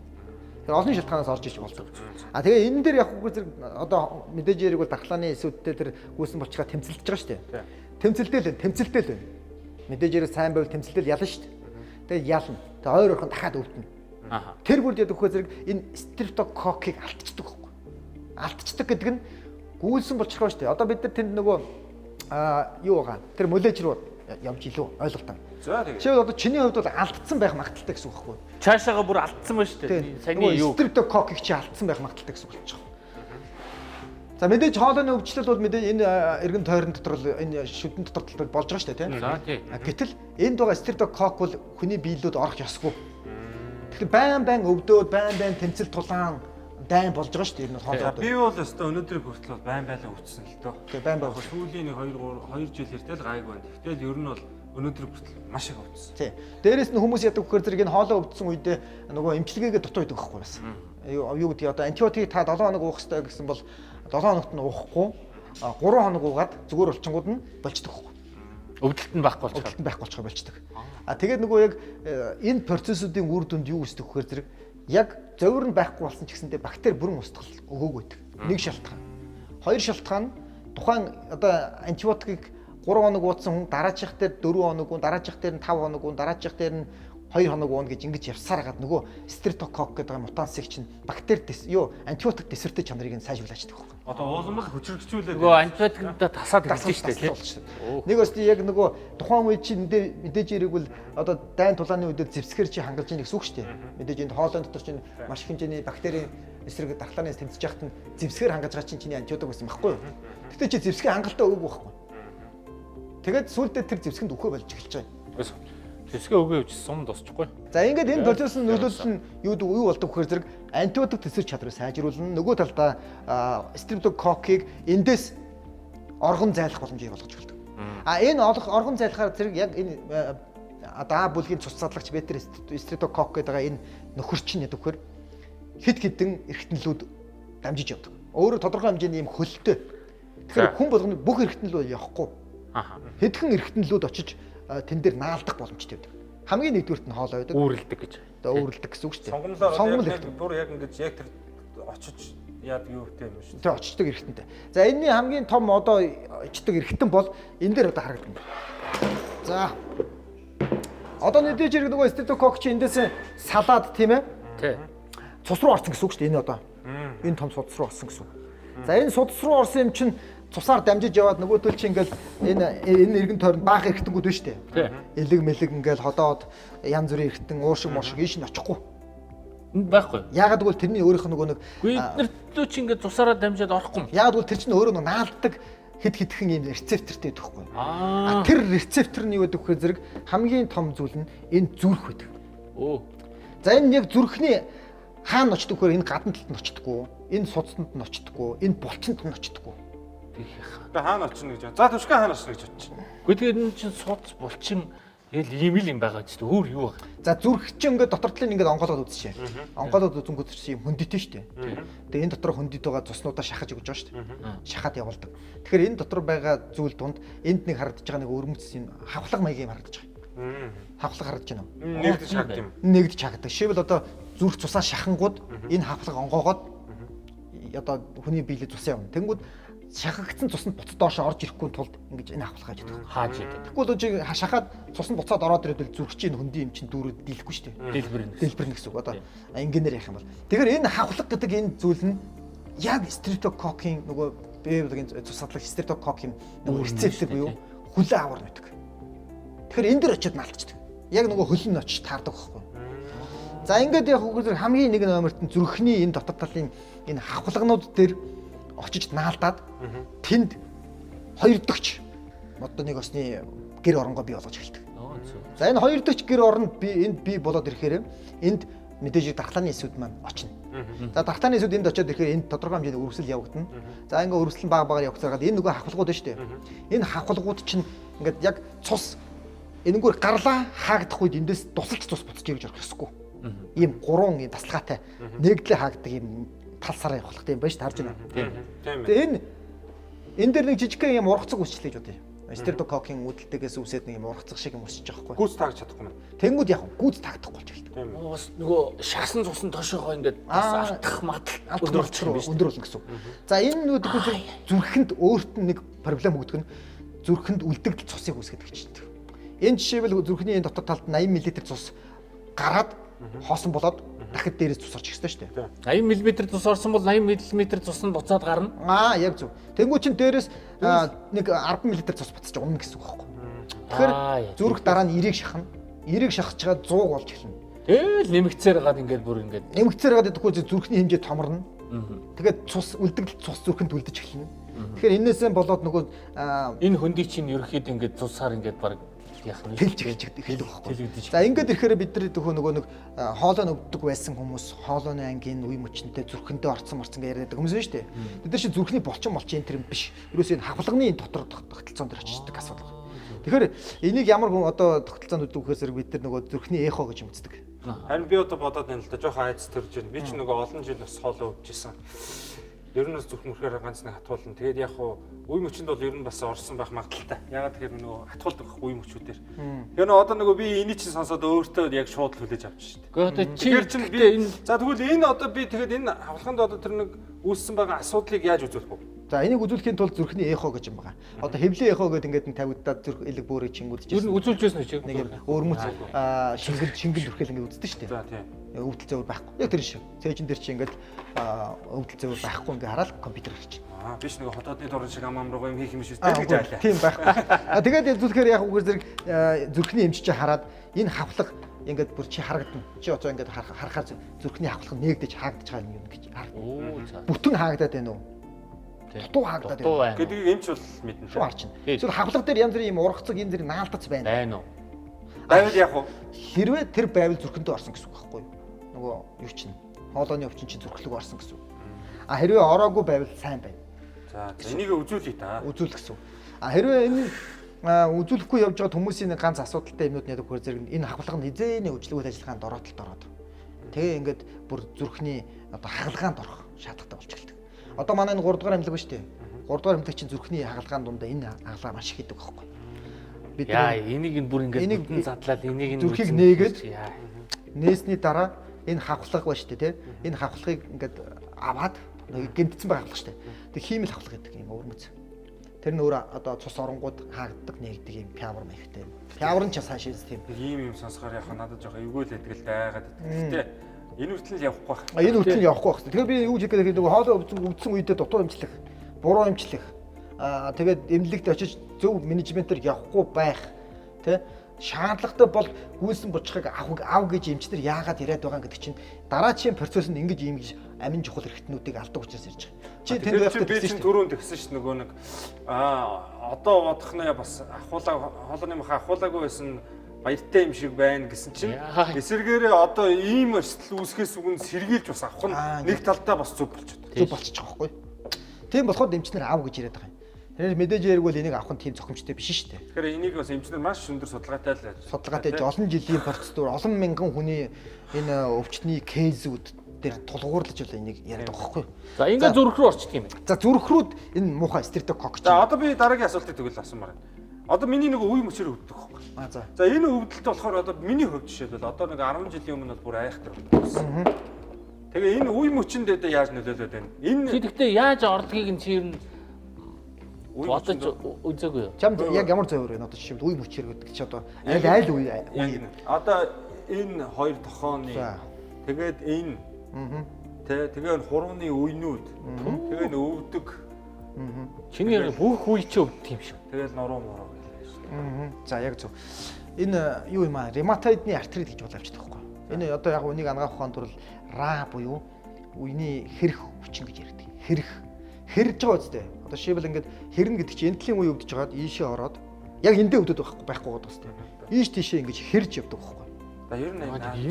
Тэгэхээр олон шалтгаанаас орж иж болдог. А тэгээ энэ дээр яг үгүй зэрэг одоо мэдээж яриг бол дархлааны эсүүдтэй тэр гүйсэн булчирхай тэмцэлдэж байгаа шүү дээ. Тэмцэлдэл байна, тэмцэлдэл байна. Мэдээж яриг сайн байвал тэмцэлдэл ялна шүү дээ. Тэгээ ялна. Тэгээ ойр орхон дахиад өвдөнө. Тэр бүрд ядах үгүй зэрэг энэ стрептококкийг алдчихдаг байхгүй. Алдчихдаг гэдэг нь гүйсэн булчирхай шүү дээ. Одоо бид нар тэнд нөгөө юу байгаа. Тэр мөлөөж рүү явж илүү ойлголтоо. За тэгээ. Жишээлбэл одоо чиний хувьд бол алдсан байх магадaltaй гэсэн үг байхгүй юу? Цаашаага бүр алдсан ба шүү дээ. Саяны юу? Стрептококкийг чи алдсан байх магадaltaй гэсэн үг болчих. За мэдээж хоолойны өвчлөл бол мэдээ энэ эргэн тойрон дотор л энэ шүдэн дотор л болж байгаа шүү дээ тийм. За тий. Гэтэл энд байгаа стрептококк бол хүний биелүүд орох ёсгүй. Тэгэхээр байн байн өвдөөд байн байн тэмцэл тулаан дайн болж байгаа шүү дээ. Ер нь хоолой. Би бол өстой өнөөдрийг хүртэл бол байн байлаа өвдсөн л дөө. Тэгээ байн байн. Сүүлийн нэг 2 3 2 жил хэртэл гайгүй байна. Тэгтэл ер нь бол өнөөдөр хүртэл маш их өвдсөн. Тий. Дээрээс нь хүмүүс яадаг вэхээр зэрэг энэ хоолой өвдсөн үедээ нөгөө эмчилгээгээ дутуу идэг байхгүй бас. Юу гэдэг одоо антибиотик та 7 хоног уух хэрэгтэй гэсэн бол 7 хоногт нь уухгүй 3 хоног уугаад зүгээр болчингууд нь болчдөг байхгүй. Өвдөлт нь байхгүй болчихсон. Өвдөлт нь байхгүй болчихоо болчдөг. А тэгээд нөгөө яг энэ процессуудын үр дүнд юу үүсдэг вэхээр зэрэг яг зовир нь байхгүй болсон ч гэсэндээ бактери бүрэн устгал өгөөгүй байдаг. Нэг шалтгаан. Хоёр шалтгаан тухайн одоо антибиотикийг 3 хоног ууцсан хүн дараачих дээр 4 хоног уун, дараачих дээр нь 5 хоног уун, дараачих дээр нь 2 хоног уун гэж ингэж явсаар хагаад нөгөө стрептококк гэдэг мутансыг чинь бактери антибиотик дэсвэртэй чанарыг нь сайжруулаач гэдэг байхгүй. Одоо улам л хүчрхжүүлээд нөгөө антибиотикнуудаа тасаад эхэлж шүү дээ тийм. Нэг бас яг нөгөө тухайн үед чинь мэдээж хэрэг бол одоо дайн тулааны үедээ зэвсгэр чи хангалж ийн гэсэн үг шүү дээ. Мэдээж энд хоолойн дотор чинь маш их хэмжээний бактерийн эсрэг дархлаанаас тэмцэж яхад нь зэвсгээр хангаж байгаа чинь чиний антибиотик байсан байхгүй юу? Гэтэ чи зэвсгээ хангалттай өгөөгүй байхгүй. Тэгээд сүүлдээ тэр зэвсгэнд үхэ болж эхэлж байгаа. Зэвсгээ өгөө явж сум дусчихгүй. За ингээд энэ процесс нь нөлөөлөл нь юу болдог гэхээр зэрэг антибиотик тэсвэр чадварыг сайжруулна. Нөгөө талдаа стрептококкийг эндээс оргон зайлах боломжийг олгож өгдөг. А энэ оргон зайлахаар зэрэг яг энэ А бүлгийн цус садлагч бета стрептококк гэдэг байгаа энэ нөхөр чинь яадаг вэхээр хэд хэдэн эргэтнлүүд дамжиж явдаг. Өөрөө тодорхой хэмжээний юм хөлтөө. Тэгэхээр хүн болгоно бүх эргэтнэл бол явахгүй. Хэдхэн эргэтнлүүд очиж тэн дээр наалдах боломжтой байдаг. Хамгийн нэгдүгüрт нь хоолой байдаг. Үүрэлдэг гэж. Одоо үүрэлдэг гэсэн үг шүү дээ. Сонгомлоор Сонгомл яг эрхтэн. бүр яг ингэж яг тэр очиж яадаг юу гэдэг юм шүү. Тэр очдог эрхтэнтэй. За энэний хамгийн том одоо очдог эрхтэн бол энэ дээр одоо харагдана. За. Одоо мэдээж хэрэг нөгөө стрептококк чи эндээс салаад тийм ээ? Тий. Цус руу орсон гэсэн үг шүү дээ энэ одоо. Энэ том судас руу орсон гэсэн үг. За энэ судас руу орсон юм чинь цусаар дамжиж яваад нөгөөдөл чи ингээл энэ эргэн тойронд баах эрхтэнгүүд байна шүү дээ. Тий. Элэг мэлэг ингээл ходоод янз бүрийн эрхтэн уушиг муушиг ийш нь очихгүй. Энд байхгүй. Яагаад гэвэл тэрний өөрийнх нь нөгөө нэг Үгүй эднэр лөө чи ингээд цусаараа дамжаад орохгүй юм. яагаад гэвэл тэр чинь өөрөө нөгөө наалддаг хэд хэдхэн юм рецептортэй байдаг хгүй. Аа. А тэр рецептор нь юу гэдэг вэ зэрэг хамгийн том зүйл нь энэ зүрх байдаг. Өө. За энэ яг зүрхний хаана очдог вэхээр энэ гадна талд нь очдоггүй, энэ судсанд нь очдоггүй, энэ булчинд нь очдоггүй. Тэгээ хаана очно гэж. За түшгэ хаана очно гэж бодчих. Үгүй тэгээд энэ чинь судас булчин яг л ийм л юм байгаа ч өөр юу байх. За зүрх чинь ингээд дотор талын ингээд онгоолгоод үзчихэ. Онгоолгоод үзэнгүүт чинь юм хөндөтэй шүү дээ. Тэгээ энэ дотор хөндөд байгаа цуснуудаа шахаж өгч байгаа шүү дээ. Шахаад явуулдаг. Тэгэхээр энэ дотор байгаа зүйл дунд энд нэг харагдаж байгаа нэг өрмөц юм хавхлага маягийн юм харагдаж байгаа. Хавхлага харагдаж байна уу? Нэгдэж хагд юм. Нэгдэж хагдаг. Жишээлбэл одоо зүрх цусаа шахангууд энэ хавхлага онгоогоод одоо хүний биелээ цус явна. Тэнгүүд шахагдсан цус нь буцад доош орж ирэхгүй тулд ингэж энэ хавхлага хийж байдаг. Хааж идэв. Тэгэхгүй бол чи шахаад цус нь буцаад ороод ирээд зүрх чинь хөндийн юм чинь дүүрээд дийлэхгүй шүү дээ. Дэлбэр нь. Дэлбэрнэ гэсэн үг. Одоо инженер яах юм бол. Тэгэхээр энэ хавхлага гэдэг энэ зүйл нь яг стрептококкийн нөгөө биологийн цус садлах стрептококкийн нөгөө рецептор буюу хүлээ авар байдаг. Тэгэхээр энэ дэр очиод наалтчдаг. Яг нөгөө хөл нь очиж таардаг байхгүй. За ингээд яг үгээр хамгийн нэг номерт нь зүрхний энэ дотор талын энэ хавхлагнууд дээр очиж наалдаад тэнд хоёр дөхч одоо нэг осны гэр оронгоо бий болгож эхэлдэг. За энэ хоёр дөхч гэр оронд би энд бий болоод ирэхээр энд мэдээж дархлааны эсүүд маань очино. За дархлааны эсүүд энд очиод ирэхээр энд тодорхой хэмжээний өргөсөл явагдана. За ингээ өргөсөл нь бага багаар явагдсараад энэ нөгөө хавхлагууд байна шүү дээ. Энэ хавхлагууд чинь ингээд яг цус энэнгүүр гарлаа хаагдах үед эндээс тусалж цус буцаж ирж орох ёсгүй. Ийм гурван ийм тасалгаатай нэгдлээ хаагддаг ийм тал сараа явахлахтай юм байна шүү дээ харж байна. Тийм. Тэгээ энэ дээр нэг жижигхэн юм ургацаг үсчлээ гэж бодъё. Стрептококкийн үүдэлтэйгээс үсээд нэг юм ургацаг шиг юм өсөж байгаа байхгүй. Гүйц таагч чадахгүй юм. Тэнгүүд яг гүйц таагдахгүй болж эхэлдэг. Тийм. Бас нөгөө шаасан цусан тошоогоо ингээд бас алтах матал Алтах өндөр өндөр өндөр болно гэсэн үг. За энэ нүдгээс зүрхэнд өөрт нь нэг проблем өгдөг нь зүрхэнд үлдэгдэл цусыг үүсгэдэг гэж байна. Энэ жишээвэл зүрхний энэ дотор талд 80 мл цус гараад хоосон болоод дахид дээрээс цус орж ирсэн шүү дээ. 80 мм цус орсон бол 80 мм цус нь буцаад гарна. Аа яг зөв. Тэнгүү чин дээрээс нэг 10 мл цус буцаж унна гэсэн үг байхгүй. Тэгэхээр зүрх дараа нь эрийг шахна. Эрийг шахаж чаад 100 болж эхэлнэ. Тэгэл нэмэгцээр гад ингээд бүр ингээд Нэмэгцээр гад идэхгүй зүрхний хэмжээ томорно. Тэгээд цус үлдэгдэл цус зүрхэнд үлдэж эхэлнэ. Тэгэхээр энээсээ болоод нөгөө энэ хөндий чинь ерөөхдөө ингээд цусаар ингээд баг яах нь тэлж эхэлж эхэлдэг байхгүй. За ингээд ирэхээр бид нар төхөө нөгөө нэг хоолой нүддэг байсан хүмүүс хоолойны ангийн үе мөчнөд зүрхэндээ орцсон морцсон гэж яриад байдаг хүмүүс нь шүү дээ. Бид нар чинь зүрхний булчин молчин энэ төр юм биш. Ерөөсөө энэ хавхлагны энэ дотор тогтолцоон дээр очиждаг асуудал байна. Тэгэхээр энийг ямар хүн одоо тогтолцоонд үддэг гэхээр зэрэг бид нар нөгөө зүрхний эхо гэж юм үздэг. Харин би одоо бодоод байна л да жоохон айц төрж байна. Би ч нөгөө олон жил бас хоолой өвдөж исэн. Ер нь бас зүрх мөрхөөр ганц нэг хатгуулна. Тэгээд яг хуу үе мөчөнд бол ер нь бас орсон байх магадaltaй. Ягаад тэгэхээр нөгөө хатгуулдаг байхгүй үе мөчүүдээр. Тэгэхээр нөгөө одоо нөгөө би энийг чинь сонсоод өөртөө яг шууд л хүлээж авч шít. Гэхдээ одоо чи Тэгэхээр чинь би энэ за тэгвэл энэ одоо би тэгээд энэ хавлаханд одоо тэр нэг үүссэн байгаа асуудлыг яаж үзүүлэх вэ? За энийг үзүүлэхийн тулд зүрхний эхо гэж юм байгаа. Одоо хэвлийн эхо гэдэг ингээд тавигдаад зүрх элэг бөөрийг чингүүдж ер нь үзүүлж байсан үү чи? нэг юм өөрмөц шингэн зүрхэл ингээд үздэг шүү дээ. За тийм. Өвдөл зөөр байхгүй. Яг тэр шиг. Цээжин дээр чи ингээд өвдөл зөөр байхгүй ингээд хараад компьютер гарч. Аа биш нөгөө хотоодны дуран шиг ам ам руугаа юм хийх юм шиг үү гэж айлаа. Тийм байхгүй. Тэгээд зүрхээр яг үгээр зэрэг зүрхний эмч чи хараад энэ хавхлага ингээд бүр чи харагдана. Чи одоо ингээд харахаар зүрхний хавхлага нээгдэж хаагдаж байгаа юм гэж харагдана. Оо за. Бүтэн хаагдаад байна уу? Дутуу хаагдаад байна. Гэдгийг эмч бол мэднэ. Шууд харж байна. Эсвэл хавхлага дээр янз бүрийн юм ургацэг, янз бүрийн наалдац байна. Байна уу? Байвал яг уу? Хэрвээ тэр байвал зүрхэндээ орсон гэсэн үг байхгүй юу? Нөгөө юу чинь хоолойны өвчин чинь зүрхлэг орсон гэсэн үг. А хэрвээ ороогүй байвал сайн байна. За энийг үзүүлье та. Үзүүлэх гэсэн үг. А хэрвээ энэ үзүүлэхгүй явж байгаа хүмүүсийн нэг ганц асуудалтай юмнууд нь яг хөр зэрэг энэ хавхлага нь хизээний үйл ажиллагаанд ороотолд ороод. Тэгээ ингээд бүр зүрхний одоо хагалгаанд орох шаардлагатай болж эхэлдэг. Одоо манай энэ 3 дугаар амьлаг ба шүү дээ. 3 дугаар амьлаг чинь зүрхний хагалгаан дундаа энэ хагалгаа маш их хийдэг байхгүй. Бид Яа, энийг нь бүр ингээд Энийг нүдэн задлаад энийг нь зүрхийг үзэн нээгээд яа. Нээсний дараа энэ хавхлага ба шүү дээ, тий. Энэ хавхлагыг ингээд аваад нэг гэмтсэн байгаа хавхлага шүү дээ. Тэг хиймэл хавхлага гэдэг юм өвөрмөц. Тэр нь өөр одоо цус оронгууд хаагддаг нэгдэг юм пиавр маягтай. Пиавр нь ч цааш тийм. Ийм юм сонсохоор яг надад жоох эвгүй л байдаг л дайгаад. Гэхдээ энэ хүртэл л явахгүй байх. А энэ хүртэл явахгүй байх. Тэгэхээр би юу хэлэх гээд нөгөө хоолой өвдсөн үедээ дутуу эмчлэх, буруу эмчлэх. Аа тэгээд эмнэлэгт очиж зөв менежментээр явахгүй байх, тэ? Шаардлагатай бол гүйсэн булчхыг авах ав гэж эмчнэр яагаад яриад байгаа гэдэг чинь дараачийн процесс нь ингэж ийм гэж амин чухал эрхтнүүдийг алдаг учраас ярьж байгаа. Чи тэнд байхдаа байхдаа би чинь түрүүн тэгсэн шүү нөгөө нэг одоо бодох нь бас ахуулаа хоолойны мах ахуулаагүй байсан баяртай юм шиг байна гэсэн чинь эсэргээрээ одоо ийм эрсдэл үүсгэхээс үгэн сэргийлж бас авах нь нэг талдаа бас зөв болчиход. Зөв болчих жоох байхгүй. Тийм болохоор эмчнэр ав гэж яриад байгаа юм. Тэгэхээр мэдээж яриг бол энийг авах нь тийм зохимжтой биш шүү дээ. Тэгэхээр энийг бас эмчнэр маш өндөр судалгаатай л судалгаатай олон жилийн процедур, олон мянган хүний энэ өвчтний кейсүүд дээр тулгуурлаж бол энийг яриад байгаа байхгүй. За ингээд зүрх рүү орчдөг юм байна. За зүрх рүү энэ муухай стрептококк. За одоо би дараагийн асуултыг тэгвэл асуумаар байна. Одоо миний нэг үе мөчөр өвддөг байхгүй. Аа за. За энэ өвдөлт болохоор одоо миний хувьд жишээлбэл одоо нэг 10 жилийн өмнө бол бүр айхтар өвдсөн. Тэгээ энэ үе мөчөнд одоо яаж нөлөөлөд байна? Энэ Чи тэгтээ яаж ордгийг нь чи ер нь бодож үзээгүй юу? Чамд яг ямар зовөр вэ? Одоо жишээлбэл үе мөчөр гэдэг чи одоо аль аль үе үе. Одоо энэ хоёр тохооны тэгээд энэ тэ тэгээ энэ хурууны үенүүд тэгээ энэ өвдөг. Чиний бүх үе чи өвддөг юм шиг. Тэгэл нуруу муруу гэлээ шүү дээ. За яг зөв. Энэ юу юм аа? Ревматоидны артрит гэж бол авчдаг байхгүй. Энэ одоо яг үнийг анагаах ухаанд бол ра буюу үений хэрэх хүчин гэж ярьдаг. Хэрэх. Хэрж байгаа үстэй. Одоо жишээлбэл ингээд хэрнэ гэдэг чинь энэ төрлийн үе өвдөж байгаад ийшээ ороод яг эндээ өвдөд байхгүй байгаа үстэй. Ийш тийшээ ингэж хэрж явдаг байхгүй. За ер нь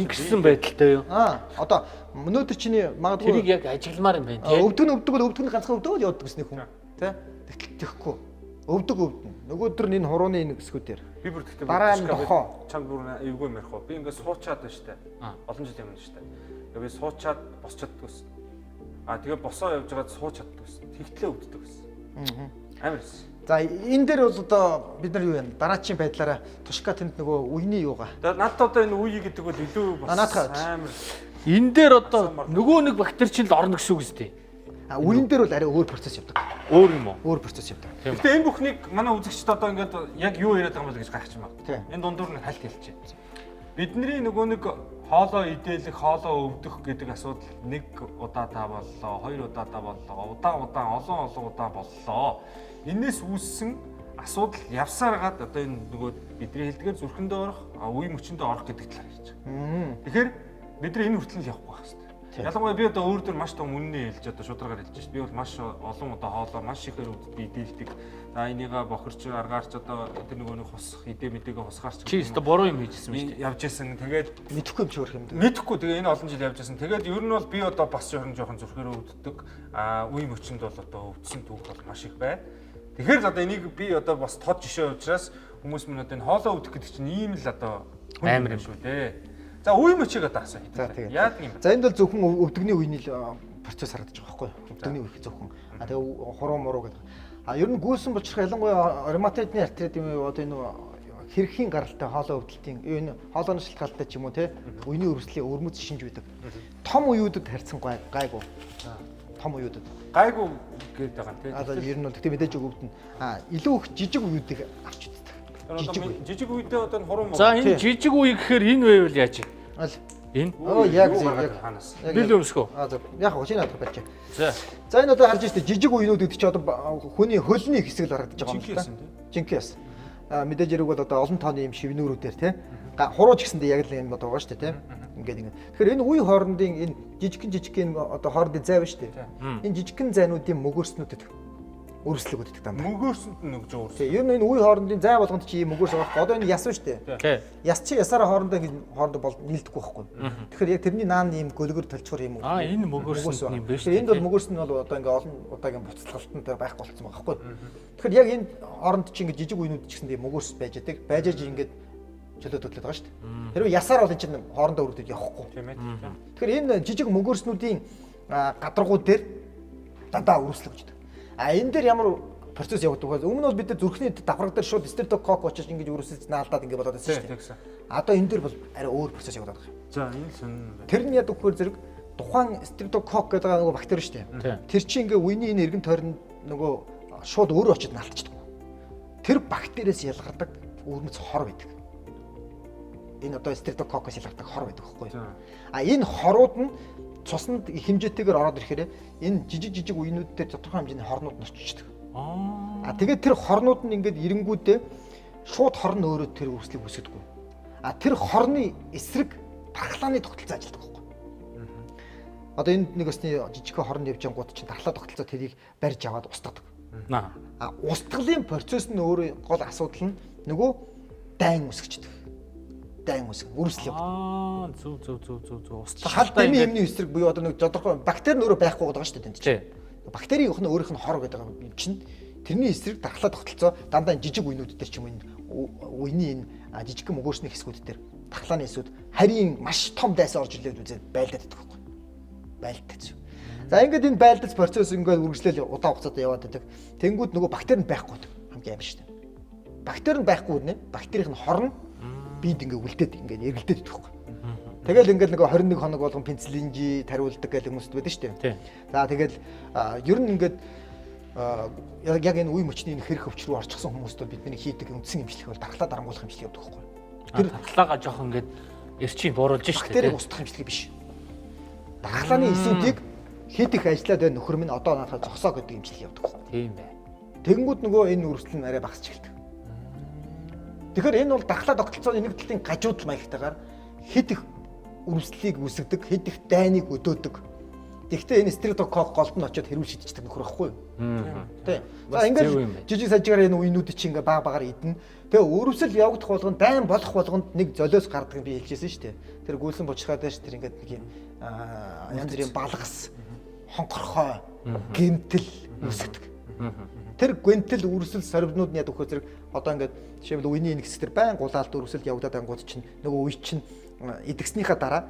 ингэсэн байдалтай юу? Аа одоо өнөөдөр чиний магадгүй тэрийг яг ажигламаар юм байна тий. Өвдөг нь өвдөг бол өвдөг нь ганцхан өвдөг л явдаг гэсэн хүн. Тэ? Тэгтэл тэхгүй. Өвдөг өвдөн. Нөгөөдөр нь энэ хурууны энэ хэсгүүдээр. Би бүр тэгтээ дараа нь дохоо. Чамд бүр эвгүй юм ярих уу? Би ингээд суучаад байна штэ. Олон жилийн өмнө штэ. Тэгээ би суучаад босч чаддаг гэсэн. А тэгээ босоо явж байгаад сууч чаддаг гэсэн. Тэгтлээ өвддөг гэсэн. Амар эс. За энэ дээр бол одоо бид нар юу юм? Дараачийн байдлаараа тушка тэнд нөгөө үений юугаа. За надад одоо энэ үе гэдэг бол илүү бас амар. Энэ дээр одоо нөгөө нэг бактери чинь л орно гэсэн үг үстэй. А үеийн дээр бол арай өөр процесс явдаг. Өөр юм уу? Өөр процесс явдаг. Гэтэ энэ бүхнийг манай үзэгчд одоо ингээд яг юу яриад байгаа юм бол гэж гайхчих юм байна. Энэ дундуур нь хальт хэлчихэ. Бидний нөгөө нэг хоолоо идээлэх, хоолоо өвдөх гэдэг асуудал нэг удаадаа боллоо, хоёр удаадаа боллоо, удаан удаан олон олон удаа боллоо. Энээс үүссэн асуудал явсаар гад одоо энэ нөгөө бидний хэлдгээр зүрхэндээ орох, үе мөчөндөө орох гэдэг талаар ярьж байгаа. Тэгэхээр бид нар энэ хүртэл л явахгүй байх хэрэгтэй. Ялангуяа би одоо өөр дөр маш том үннээ хэлж одоо шударгаар хэлж шít. Би бол маш олон удаа хоолоо маш ихээр өвддөг, идээлдэг. За энийгээ бохирч аргаарч одоо тэр нөгөө нэг хусах, идэ мэдэгээ хусгаарч. Чи өстө буруу юм хийжсэн юм шүү дээ. Явж исэн. Тэгээд мэдэхгүй юм чи өөр юм дээ. Мэдэхгүй. Тэгээ энэ олон жил явж исэн. Тэгээд ер нь бол би одоо бас жоохон зүрхээрээ өвддөг. Аа үе мөчөнд бол одоо өвдсөн түүх бол маш их байна. Тэгэхээр л одоо энийг би одоо бас тод жишээ учраас хүмүүс минь одоо энэ хоолоо өвдөх гэдэг чинь ийм л одоо амар юм шүү дээ. За үе мөчийг одоо асуу. Яадаг юм бэ? За энд бол зөвхөн өвдөгний үений л процесс харагдаж байгаа байхгүй юу? Өвдөгний үе зөвхөн. А тэгээ хуруу муруу гэдэг. А ер нь гүйсэн булчирхай ялангуяа ревматоидны артрит юм уу одоо энэ хэрхийн гаралтай хоолой өвдөлтийн энэ хоолойны шалтгаалтай ч юм уу те үений өрсөлдөлийн өвөрмөц шинж байдаг. Том уюудад харьцан гайгүй. Том уюудад. Гайгүй гэдэг байгаа юм те. А ер нь бол тэгтээ мэдээж өвдөн. А илүү их жижиг уюудыг авч үздэг. Жижиг үе. Жижиг үедээ одоо энэ хуруу муруу. За энэ жижиг үе гэхээр энэ байвал яаж юм? Аль энэ? Оо яг яг хаанаас. Бил өмсгөө. А за яг хөө чи надад барьж. За. За энэ одоо харж штэ жижиг үеинүүд гэдэг чи одоо хүний хөлний хэсэг л харагдаж байгаа юм л та. Жинхэнэ яс. А мэдээж хэрэг бол одоо олон тооны юм шивнүүрүүдээр те. Хурууч гэсэндээ яг л юм одоо байгаа штэ те. Ингээд ингээд. Тэгэхээр энэ үе хоорондын энэ жижигхэн одоо хоорондын зай байна штэ. Энэ жижигхэн зайнуудын мөгөөрснүүдэд өрсөлдөг өгдөг дандаа. Мөгөөрсөнд нь өгж өөрсөлдөг. Тийм, ер нь энэ үе хоорондын зай болгонд чи ийм мөгөөрс байгаа байхгүй. Одоо энэ яс шүү дээ. Яс чи ясаараа хоорондоо ингэж хоорондоо бол нийлдэхгүй байхгүй. Тэгэхээр яг тэрний наан ийм гөлгөр толчхор юм уу? Аа энэ мөгөөрсөнд юм байна шүү дээ. Энд бол мөгөөрс нь бол одоо ингээ олон удаагийн буцалгалтанд байхгүй болцсон байгаа байхгүй. Тэгэхээр яг энэ хооронд чи ингээ жижиг үеинүүд ч гэсэн тийм мөгөөрс байж байдаг. Байж аж ингээд чөлөө төдлөд байгаа шүү дээ. Хэрвээ ясаар бол энэ чинь хоорондоо өргөдөд явахгүй. Тийм ээ. Тэгэхээр энэ жижиг мөгөөрснүүдийн гадаргуу дээр дандаа өрсөлдөг гэж. А энэ дээр ямар процесс явагддаг. Өмнө нь бол бид нар зүрхний давхарга дээр шууд стрептококк очиж ингэж өрөвсөж наалдаад ингэ болоод байсан шүү дээ. Одоо энэ дээр бол арай өөр процесс явагдаад байгаа юм. За энэ сонин байна. Тэр нь яадаг вөхөр зэрэг тухайн стрептококк гэдэг нөгөө бактери шүү дээ. Тэр чинь ингээ үений энэ эргэн тойронд нөгөө шууд өөрөө очиж наалтчихдаг. Тэр бактериэс ялгардаг өвөрмөц хор байдаг. Энэ одоо стрептококкоос ялгардаг хор байдаг байхгүй юу? А энэ хорууд нь цуснд их хэмжээтэйгээр ороод ирэхээр энэ жижиг жижиг үенүүд дээр тодорхой хэмжээний хорнууд нь очиждаг. А тэгээд тэр хорнууд нь ингээд эренгүүдээ шууд хор нь өөрөө тэр өрсөлийг үүсгэдэг. А тэр хорны эсрэг дархлааны тогтолцоо ажилладаг байхгүй. Одоо энд нэг өсний жижигхэн хорн явж ангууд чинь дархлаа тогтолцоо тэрийг барьж аваад устгадаг. А устгалын процесс нь өөрөө гол асуудал нь нөгөө дайн үсгчдэг. Дайн үсэг, өрсөл явдаг. Зүг зүг зүг зүг зүг. Устгах дэмий юмны эсрэг буюу одоо нэг тодорхой бактери нь өөрөө байхгүй байгаа шүү дээ тэнд чинь. Бактерийн нь өөрийнх нь хор гэдэг юм чинь тэрний эсрэг дархлаа тогтолцоо дандаа жижиг үенүүд дээр ч юм энэ үений энэ жижигхэн мөгөөсний хэсгүүд дээр дархлааны эсүүд харийн маш том дайсан орж ирлээ үзээд байлдаад байдаг байхгүй. Байлдаж. За ингээд энэ байлдаж процесс ингээд үргэлжлээл удаан хугацаатай яваад байдаг. Тэнгүүд нөгөө бактери нь байхгүй хамгийн амар шүү дээ. Бактери нь байхгүй нэ. Бактерийн нь хор нь биед ингээд үлдээд ингээд эргэлдээд идэх байхгүй. Тэгэл ингээд нөгөө 21 хоног болгон пенициллин G тариулдаг гэх хүмүүст байдаг шүү дээ. За тэгэл ер нь ингээд яг энэ үе мөчний энэ хэрэг өвч рүү орчихсон хүмүүст бол бидний хийдэг үндсэн эмчилгээ бол дархлаа дарангуулах эмчилгээ явдаг байхгүй. Тэр дархлаагаа жоох ингээд эрчийг бууруулж шүү дээ. Бактерийг устгах эмчилгээ биш. Дархлааны эсүүдийг хэд их ажиллаад байна нөхөр минь одоо наадах зогсоо гэдэг эмчилгээ явдаг байхгүй. Тийм бай. Тэгэнгүүт нөгөө энэ үрсэл нь арай багасч эхэлдэг. Тэгэхээр энэ бол дархлаа тогтолцооны нэг талын гажуудал маягтайгаар хэд их үрслийг үүсгэдэг, хэд их дайныг өдөөдөг. Гэхдээ энэ стрептококк голд нь очиод хэрүүл шидчихдэг нөхөр байхгүй юу? Тийм. За ингээд жижиг сажигаар энэ үеинүүд чинь ингээ баг багаар идэнэ. Тэгээ өрөвсөл явагдах болгонд дайн болох болгонд нэг золиос гардаг юм би хэлжсэн шүү дээ. Тэр гүйлсэн бочраа дээр тэр ингээд нэг юм янз бүрийн балгас, хонхорхой, гэмтэл үүсгэдэг. Тэр гэмтэл үрсэл сорвнууд нь яд өгөхөө зэрэг одоо ингээд жишээлбэл үений нэг хэсэг тэр байн гулаалт өрсөлд явагдаад ангууд чинь нөгөө үе чинь идэгснийхаа дараа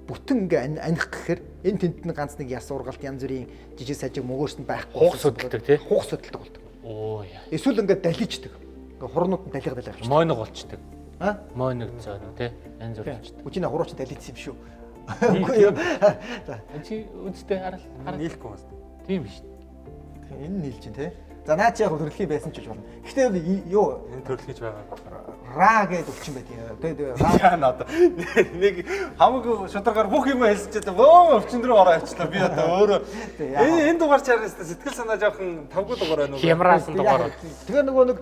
бүтэн ингээ аних гэхээр энэ тэнд нь ганц нэг яс ургалт янз бүрийн жижиг сажиг мөгөөс нь байхгүй хугас хөдөлдөг тий хугас хөдөлдөг болдог. Оо яа. Эсвэл ингээ даличдаг. Ингээ хурнууд нь далига далига авчдаг. Мойног болчдөг. А? Мойног зөөнө тий янз бүр болчдөг. Үгүй нэ хурууч далицсан юм шүү. Үгүй юу. За чи үндстэй харал нийлэхгүй бас. Тийм биш. Энэ нийлж чинь тий. За наа чи яг төрөлхийн байсан ч гэж болно. Гэхдээ юу энэ төрөлхийж байгаа. Ра гэдэг өвчин байдаг. Тэгээд ра яана одоо нэг хамаагүй шударгаар бүх юм хэлсэн чи одоо бөө өвчин рүү ороо авчлаа. Би одоо өөрөө энэ дугаар чараас сэтгэл санаа жоохон тавгүй дугаар байна уу? Хямраасан дугаар. Тэгээ нөгөө нэг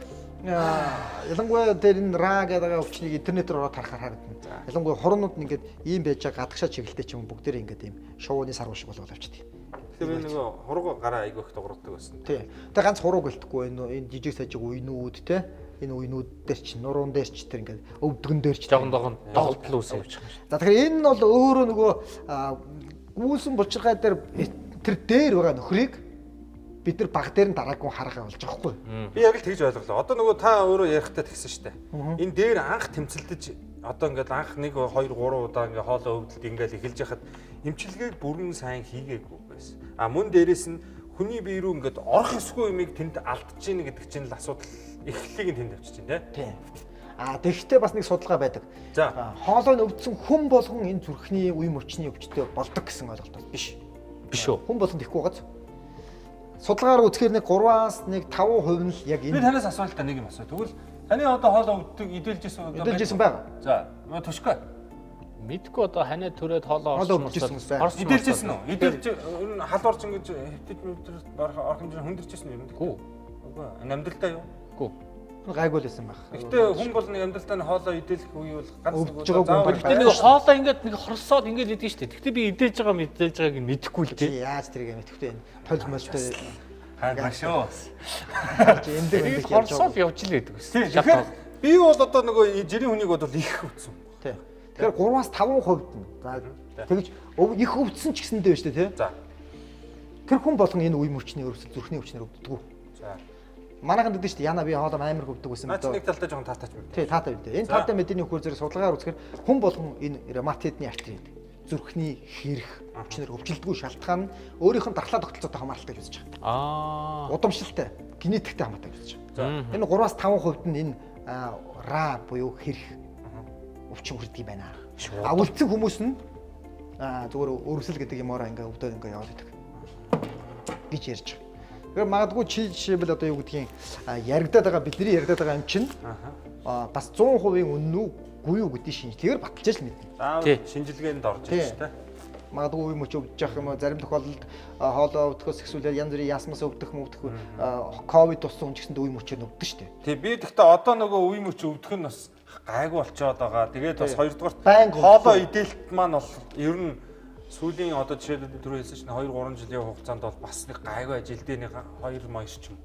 ялангуяа тэр энэ ра гэдэг өвчнийг интернетээр ороод харахаар харагдана. Ялангуяа хурнууд нь ингээд ийм байж байгаа гадагшаа чиглэлтэй ч юм бүгдээр ингээд ийм шувууны сарвал шиг болоод авчихдээ. Тэгэхээр би нөгөө хурууг гараа айгүйх дуурдаг байсан. Тий. Тэгээ ганц хурууг гэлтэхгүй энэ жижиг сажиг үенүүд те энэ үенүүд дээр чи нуруунд дээр чи тэр ингээд өвдгөн дээр чи жогон догон доголдол үүсэж явчих юм шиг. За тэгэхээр энэ нь бол өөрөө нөгөө гүйсэн булчирхай дээр тэр дээр байгаа нөхрийг бид нар баг дээр нь дараагүй харгаа болж байгаа хгүй. Би яг л тэгж ойлголоо. Одоо нөгөө та өөрөө ярихдаа тэгсэн штэ. Энэ дээр анх тэмцэлдэж одоо ингээд анх 1 2 3 удаа ингээд хоолой өвдөлт ингээд эхэлж яхад эмчилгээг бүрэн сайн хийгээгүй байсан. А мөн дээрэс нь хүний бие рүү ингээд орох ёсгүй юмыг тэнд алдаж гин гэдэг чинь л асуудал эхлэлийг нь тэнд авчиж байна тий. А тэгвэл бас нэг судалгаа байдаг. За хоолой нь өвдсөн хүн болгон энэ зүрхний үе мөчний өвчтөй болдог гэсэн ойлголт биш. Биш үү? Хүн болгонд ихгүй байгааз. Судалгаагаар үзэхээр нэг 3-аас нэг 5% нь л яг энэ. Би танаас асуултаа нэг юм асуу. Тэгвэл таны одоо хоолой өвддөг идэлжсэн үү? Идэлжсэн байгаа. За, түшгүй. Мэдгүй одоо ханаа төрөөд хоолой орсон хүмүүс. Идэлжсэн үү? Идэлж ер нь халуурч ингэж хэвтэж мэвтэр орох хэмжээ хүндэрчсэн юм Үгүй. Үгүй. Амьдралдаа юу? Үгүй. Гайгүй л байсан байх. Гэтэ хүн бол нэг амьдралдаа нь хоолой идэлэх үе бол ганц нэг заавал. Гэтэ нэг хоолой ингээд нэг хорсоод ингээд идэг шүү дээ. Гэтэ би идэлж байгаа мэдэлж байгааг нь мэдэхгүй л дээ. Яаж тэрийг мэдэхгүй энэ толь молтой хайр шүү. Эмдэг эмдэг хорсоод явж л байдаг гэсэн. Тэгэхээр би бол одоо нөгөө жирийн хүнийг бол их өвдсөн. Тий. Тэгэхээр 3-аас 5% нь. За тэгж их өвдсөн ч гэсэндээ байна шүү дээ тий. За. Тэр хүн болгон энэ үе мөчний өрсөл зүрхний өвчнөр өвддөг. За. Манайхан гэдэг шүү дээ. Яна би хоолой амар өвдөг байсан. Наач нэг талдаа жоохон таатай ч мэдээ. Тий, таатай мэдээ. Энэ таатай мэдээний хөр зэрэг судалгаагаар үзэхээр хүн болгон энэ ревматоидны артрит зүрхний хэрэх өвчнөр өвчлөлдгүй шалтгаан нь өөрийнх нь дархлаа тогтолцоотой хамааралтай гэж үзэж байгаа. Аа. Удамшилтай. Генетиктэй хамаатай гэж байна. Энэ 3-аас 5% нь энэ ра буюу хэрх өвчин хүрдэг юм байна. А үлдсэн хүмүүс нь зүгээр өрөвсөл гэдэг юмараа ингээ өвдөд ингээ яваад идэг гэж ярьж байгаа. Тэгэхээр магадгүй чи жишээлбэл одоо юу гэдгийг яригадаад байгаа бидний яригадаад байгаа юм чинь бас 100% үнэн үү үгүй юу гэдгийг шинжилгээгээр баталж л мэднэ. Заавал шинжилгээнд орж ирж та. Магадгүй үе мөч өвдөж явах юм уу зарим тохиолдолд хоолоо өвдөхөөс ихсүүлээд янз бүрийн ясмас өвдөх мөвдөх ковид туссан хүн ч гэсэнд үе мөчөр өвдөн шүү дээ. Тий би тэгтээ одоо нөгөө үе мөч өвдөх нь бас гайгүй болчоод байгаа. Тэгээд бас хоёрдугаарт хоолоо идэлт маань бол ер нь сүүлийн одоо жишээлбэл түрүү хэлсэн чинь 2 3 жилийн хугацаанд бол бас нэг гайгүй ажилдээ нэг 2 моёр ч юм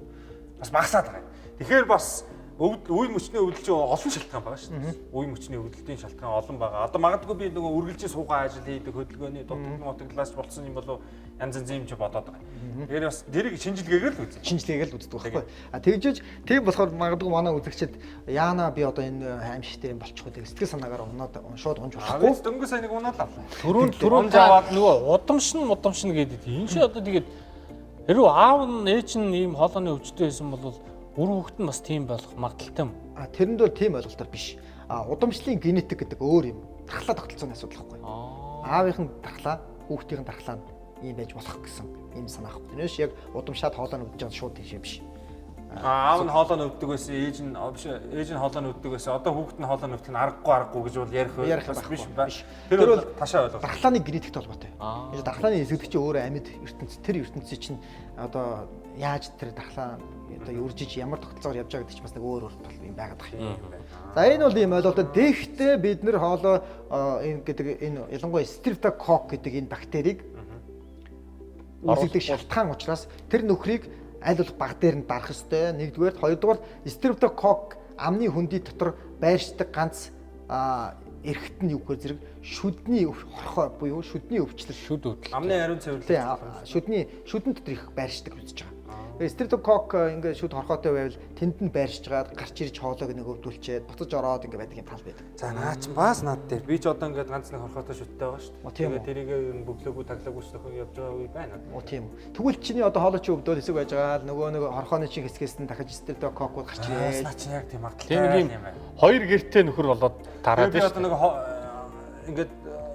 бас багасаад байгаа юм. Тэгэхээр бас үе мөчний өвдөл чинь олон шалтгаан байгаа шүү дээ. Үе мөчний өвдөлтийн шалтгаан олон байгаа. Одоо магадгүй би нөгөө үргэлжийн суугаа ажил хийдэг хөдөлгөөний дутагдал мотоглаас болсон юм болов янз янзын юм чи бодоод байгаа. Тэгэхээр бас тэрийг шинжилгээгээр л үзье. Шинжилгээгээр л үздэг байхгүй. А тэгжээж тийм болохоор магадгүй манай үзэгчид яана би одоо энэ аимшигтэй юм болчих уу гэх сэтгэл санаагаар унаад шууд унж болохгүй. Дөнгөж сайн нэг унаад авлаа. Түрүүн аваад нөгөө удамшин гэдэг. Энэ чи одоо тэгээд хэрвээ аав нь ээж нь ийм хоолойны өвчтөй байсан бол үр хүүхэд нь бас тийм болох магадлалтай юм. А тэрэнд бол тийм ойлголтоор биш. А удамшлын генетик гэдэг өөр юм. Дархлаа тогтолцооны асуудал байхгүй. Аавынх нь дархлаа, хүүхдийн дархлаа нь ийм байж болох гэсэн ийм санаа байхгүй. Тэрнээс яг удамшаад хоолой нь өвдөж байгаа шууд тийм биш. Аав нь хоолой нь өвдөг байсан, ээж нь биш, ээж нь хоолой нь өвдөг байсан. Одоо хүүхэд нь хоолой нь өвдөх нь аргагүй гэж бол ярих биш ба. Тэр бол ташаа ойлголт. Дархлааны генетиктэй холбоотой. Энэ дархлааны эсэгдэх чинь өөрөө амьд ертөнц, тэр ертөнцийн чинь одоо яаж тэр дархлаа одоо үржиж ямар тогтолцоогоор явж байгаа гэдэг чинь бас нэг өөр тал юм байгаад байгаа юм. За энэ бол ийм ойлголттой. Тэгэхдээ бид нэр хоолой энэ гэдэг энэ ялангуяа стрептококк гэдэг энэ бактерийг үүсгдэг шалтгаан учраас тэр нөхрийг аль болох баг дээр нь дарах ёстой. Нэгдүгээр, хоёрдугаар стрептококк амны хөндий дотор байршдаг ганц эрхт нь юу гэхээр зэрэг шүдний хорхой буюу шүдний өвчлөл, шүд өвдөл. Амны ариун цэвэрлэл. Шүдний шүдэн дотор их байршдаг үзэж байгаа. Стрептококк ингээд шүд хорхоотой байвал тэнд нь байршиж гаад гарч ирж хоолойг нэг өвдүүлчээд буцаж ороод ингээд байдаг юм тал байдаг. За наа чин бас над дээр би ч одоо ингээд ганц нэг хорхоотой шүдтэй байгаа шүү дээ. Тэгээд тэрийг ер нь бөглөөгүй таглаагүй ч нөхөн явж байгаа үе байна. Оо тийм үү. Тэгвэл чиний одоо хоолой чи өвдөөл хэсэг байж байгаа л нөгөө нэг хорхооны чинь хэсгээс нь дахиж стрептококкууд гарч ирээ. Наа чин яг тийм магадлалтай юм байна. Хоёр гэртэй нөхөр болоод тараад шүү. Би одоо нэг ингээд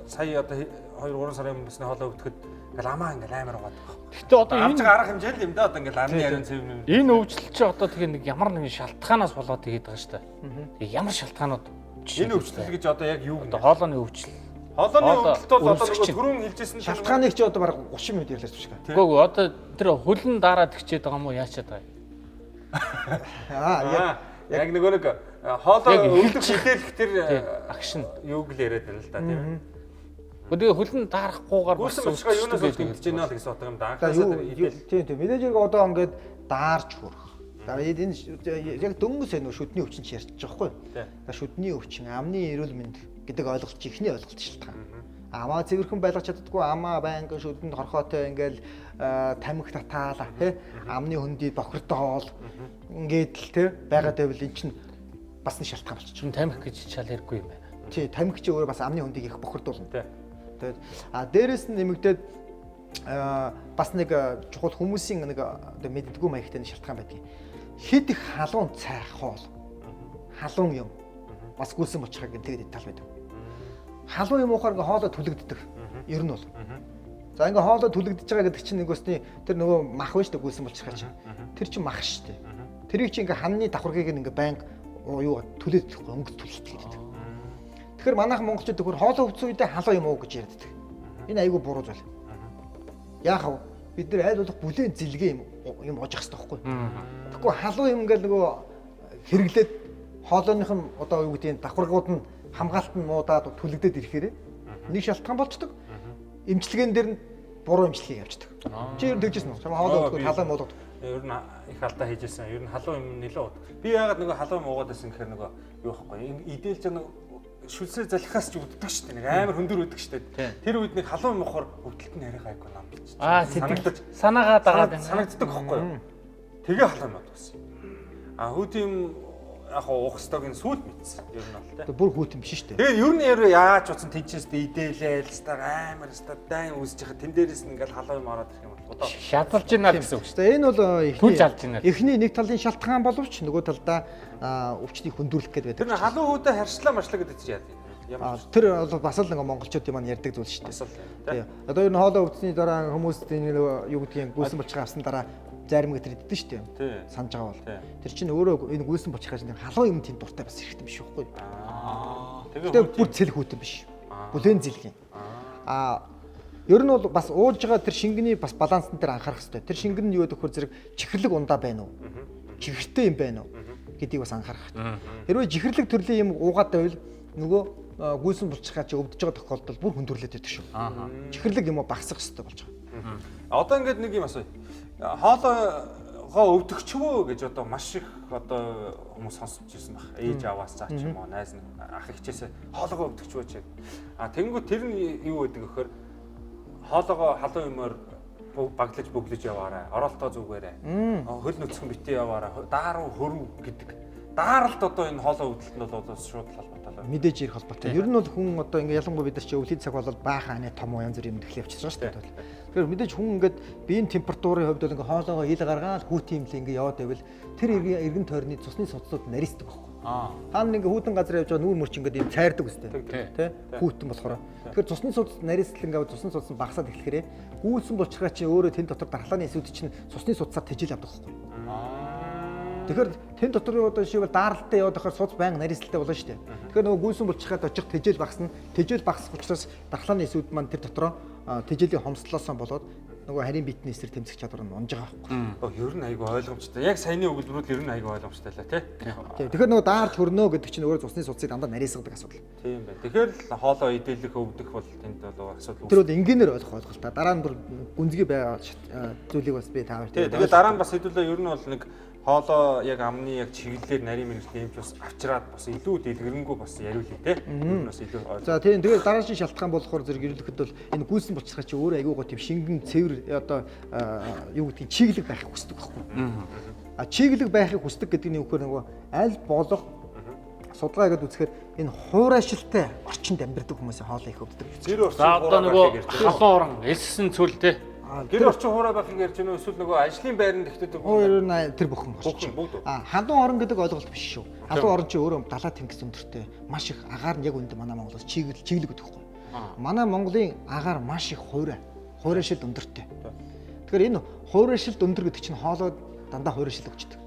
сая одоо 2 3 сарын өмнө басны хоолой өвдөхөд ингээл амаа ингээл амар угаад байгаа. Гэхдээ одоо энэ арга хэмжээ л юм да одоо ингээл амны ариун цэвэр. Энэ өвчлөл чи одоо тэгээ нэг ямар нэгэн шалтгаанаас болоод тэгээд байгаа шүү дээ. Тэгээ ямар шалтгаанууд энэ өвчлөл гэж одоо яг юу гэнэ? Хоолойны өвчлөл. Хоолойны өвдөлт бол одоо нөгөө түрүүн хэлжсэн шалтгааныг чи одоо бараг 30 минут ярьлаа шүү дээ. Үгүй ээ одоо тэр хөлн дараад тэгчээд байгаа юм уу яачаад байгаа юм? Аа яг нөгөө нэг хоолой өвдөх шидэлх тэр агшин юуг л яриад байна л да тийм ээ. Тэгээ хөлн дарахгүйгээр бас юунаас болж гэмтэж байна л гэсэн утга юм да. Анхнаасаа тэр идэл. Тийм тийм. Мэдээж хэрэг одоо ингээд даарч хүрэх. За энэ яг дөнгөс энэ шүдний өвчин чи ярьчих жоохгүй. За шүдний өвчин, амны эрүүл мэнд гэдэг ойлголт чи эхний ойлголт шалтгаан. Амаа цэвэрхэн байлгах чаддаггүй, амаа байнга шүдэнд хорхоотой ингээл тамхи татаала тий. Амны хөндөй бохирдоол ингээд л тий байгаад байвал эн чинь бас нэг шалтгаан болчих. Тамхи гэж чал хэрэггүй юм байна. Тий, тамхи чи өөрөө бас амны хөндийг их бохирдуулна. Тэгээд а дээрэс нь нэмэгдээд бас нэг чухал хүмүүсийн нэг одоо мэддэггүй маягтай нэг шалтгаан байдаг. Хэд их халуун цай хоол, халуун юм бас гүйлсэн болчихаг гэдэг тал байдаг. Халуун юм уухаар ингээ хоолой түлэгддэг. Ер нь бол. За ингээ хоолой түлэгдэж байгаа гэдэг чинь нэгөөсний тэр нөгөө мах байна шүү дээ гүйлсэн болчихаг чинь. Тэр чинь мах шүү дээ. Тэрийг чинь ингээ ханны давхаргийг ингээ байнга юу түлээд идэхгүй өнгө түлэлт гэдэг. Тэгэхээр манайхан монголчууд төхөр хоолой өвдсөн үедээ халуун юм уу гэж ярьдаг. Энэ айгүй буруу зүйл. Яах вэ? Бид нэр аль болох бүлээн зэлгээ юм ожих хэрэгтэй байхгүй. Тэгэхгүй халуун юм ингээл нөгөө хэрэглээд хоолойных нь одоо юу гэдгийг давхаргууд нь хамгаалт нь муудаад түлэгдээд ирэхээр нэг шалтгаан болчдөг. Эмчилгээн дээр нь буруу эмчилгээг авчдаг. Чи ер нь тэгжсэн үү? Хоолой өвдөхөд халуун муудаад. Ер нь их алдаа хийжсэн. Ер нь халуун юм нэлээд уд. Би яагаад нөгөө халуун юм уугаад байсан гэхээр нөгөө юу байхгүй. Идэлж нөгөө шүлсээ залхихаас ч өвддөг шүү дээ. Нэг амар хөндөр өвдөг шүү дээ. Тэр үед нэг халуун юм ухаар өвдөлт нь арай гайгүй нам гэж. Аа сэтгэл санаагаа дагаад байна. Санагддаг байхгүй юу? Тэгээ халуун юм байсан. А хүүтийн яг уух ёстойг нь сүйд мэдсэн. Ер нь бол тэ. Бүр хүүтэн биш шүү дээ. Тэгээ ер нь яаж утсан тэнцээс идээлээл стар амар стар дайн үүсэж байгаа. Тэн дээрээс нь ингээл халуун юм ороод ирэх юм бол Шалалж байна гэсэн үг шүү дээ. Энэ бол эхний эхний нэг талын шалтгаан боловч нөгөө талдаа өвчнийг хөндөрлөх гэдэг байдаг. Тэр халуун хүүдээ харшлаа маршлаа гэдэг чинь яа юм. Тэр бол бас л нэг монголчуудын маань ярьдаг зүйл шүү дээ. Тийм. Одоо ер нь хоолой өвдсөний дараа хүмүүс энэ юу гэдгийг гүйсэн булчирхай авсан дараа зарим гэтэр иддэг шүү дээ. Санаж байгаа бол. Тэр чинь өөрөө энэ гүйсэн булчирхай чинь халуун юм тийм дуртай бас хэрэгтэй биш байхгүй. Тэгээ бүр цэл хүүтэн биш. Бүлээн зэлгийн. Аа ер нь бол бас ууж байгаа тэр шингэний бас балансан дээр анхаарах хэрэгтэй. Тэр шингэн нь юу гэхээр зэрэг чихэрлэг ундаа байна уу? Чихэртэй юм байна уу гэдгийг бас анхаарах хэрэгтэй. Хэрвээ чихэрлэг төрлийн юм уугаад байвал нөгөө гүйсэн булчирхай чи өвдөж байгаа тохиолдолд бүр хүндрэлээд байдаг шүү. Чихэрлэг юм уу багасах хэрэгтэй болж байгаа. Одоо ингээд нэг юм асууя. Хоолойгоо өвдөгчвөө гэж одоо маш их одоо хүмүүс сонсч ирсэн баг. Ээж аваас цаа ч юм уу, найз ах ихчээсээ хоолойгоо өвдөгчвөө ч. А тэнгүү тэр нь юу гэдэг вөхөр хоолойгоо халуун юмар баглаж бөглөж яваарай. Оролтоо зүгээрэй. Хөл нүцгэн битээ яваарай. Дааруу хөрөв гэдэг. Дааралт одоо энэ хоолой өвдөлтөнд бол шууд холбоотой л. Мэдээж ирэх холбоотой. Ер нь бол хүн одоо ингээ ялангуяа бид нар чи өвлийн цаг бол баахан аны том янз бүр юм тэглээ явчихж байгаа шүү дээ. Тэгэхээр мэдээж хүн ингээд биеийн температурын хувьд бол ингээ хоолоогоо ил гаргаал хүүтэн юм л ингээ яваад байвал тэр эргэн тойрны цусны судсууд наристдаг байхгүй. Хаана ингээ хүүтэн газар явж байгаа нүүр мөрч ингээд юм цайрдаг үстэй. Тэ? Хүүтэн болохоор. Тэгэхээр цусны судас наристал ингээ цусны судас нь багасаад эхлэхээр гүйсэн булчирхай чи өөрөө тэн дотор дархлааны эсүүд чинь цусны судсаар тэжээл авдаг байхгүй. Тэгэхээр тэн дотор одоо жишээлбэл дараалалтай яваад байхаар судас байнга наристалтай болно шүү дээ. Тэгэхээр нөгөө гүйсэн булчирхайд очих тэжээл багасна. Тэжээл багасах учраас дархлааны эсүүд маань тэр дотроо тэжээлийн хомсдлоосоо болоод нөгөө харийн битний эсрэг тэмцэх чадвар нь унж байгаа байхгүй. Ер нь айгүй ойлгомжтой. Яг саяны өгүүлбэрүүд ер нь айгүй ойлгомжтой лээ тий. Тийм. Тэгэхээр нөгөө даарч хөрнөө гэдэг чинь өөрөө цусны судсыг дандаа нарийсгадаг асуудал. Тийм байна. Тэгэхээр л хоолоо идэлэх өвдөх бол тэнд бол асуудал. Тэр бол энгийнээр ойлгох ойлголт. Дараа нь бүр гүнзгий байгаа зүйлийг бас би таавар. Тийм. Тэгээ дараа нь бас хэдүүлээ ер нь бол нэг хоолоо яг амны яг чиглэлээр нарийн мэргэжлийн эмч бас авчираад бас илүү дэлгэрэнгүй бас яриулъя те. Энэ бас илүү ойлгомжтой. За тийм. Тэгээд дараагийн шалтгаан болохоор зэрэг ерөнхийдөө бол энэ гүйсэн булчирхай чи өөрөө айгүй гоо тийм шингэн цэвэр одоо юу гэдгийг чиглэг байхыг хүсдэг байхгүй. А чиглэг байхыг хүсдэг гэдэг нь юу гэхээр нөгөө аль болох судалгаа хийгээд үзэхээр энэ хуурайшилтай орчинд амьдардаг хүмүүсийн хоолой их өвддөг. Гэр орчин одоо нөгөө халуун орон элсэн цүл те. Гэр орчин хуурай байхыг ярьж байна уу эсвэл нөгөө ажлын байранд ихтэй өөр тэр бүхэн орчин. А халуун орон гэдэг ойлголт биш шүү. Халуун орон чи өөрөө далаа тэнгис өндөртэй маш их агаар нь яг үндэ манай Монголоос чиглэл гэдэг байхгүй. Манай Монголын агаар маш их хуурай, хуурайшилт өндөртэй. Тэгэхээр энэ хуурайшилт өндөр гэдэг чинь хоолой дандаа хуурайшил өгчдөг.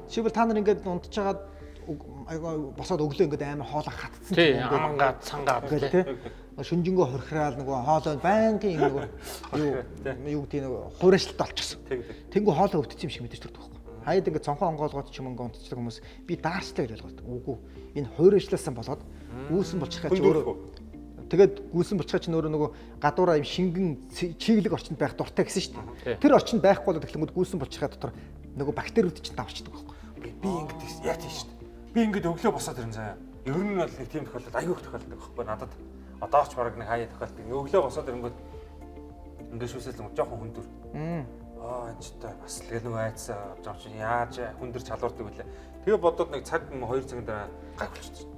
Жишээлбэл та нар ингээд унтж байгаад босоод өглөө ингээд амар хоолой хатцсан тийм амангаад цангаад тий. Шүнжэнгөө хорхираал нөгөө хоолой байнгын юм нөгөө юу гэдэг нөгөө хуурайшилт олчихсон. Тэнгүү хоолой өвдсөн юм шиг мэдэрч төрдөг байхгүй. Хаяад ингээд цонхоо онгоолгоод ч юм ингээд унтчихдаг хүмүүс би даарчлаа гэж ойлгоод. Үгүй энэ хуурайшлаасан болоод гүйсэн булчирхай чи өөрөө тэгээд гүйсэн булчирхай чинь өөрөө нөгөө гадуураа юм шингэн чиглэг орчинд байх дуртай гэсэн шүү дээ. Тэр орчинд байхгүй болоод эхлэнгүүд гүйсэн булчирхай дотор нөгөө бактериуд чинь давчдаг байхгүй. Би ингээд яг тийм шүү дээ. Би ингээд өглөө босоод ирэн заяа. Ер нь бол нэг тийм тохиолдол айгүй их тохиолддог байхгүй надад. Одоо ч бараг нэг хаяа тохиолддог. Өглөө босоод ирэнгүүт ингээд шүсэл жоохон хүндүр. Аа энэ ч та бас л нөгөө айц авч байгаа чинь яаж хүндэр чалуурдаг вүлээ. Тэгээ бодоод нэг цаг 2 цагийн дараа гайг болчихсон.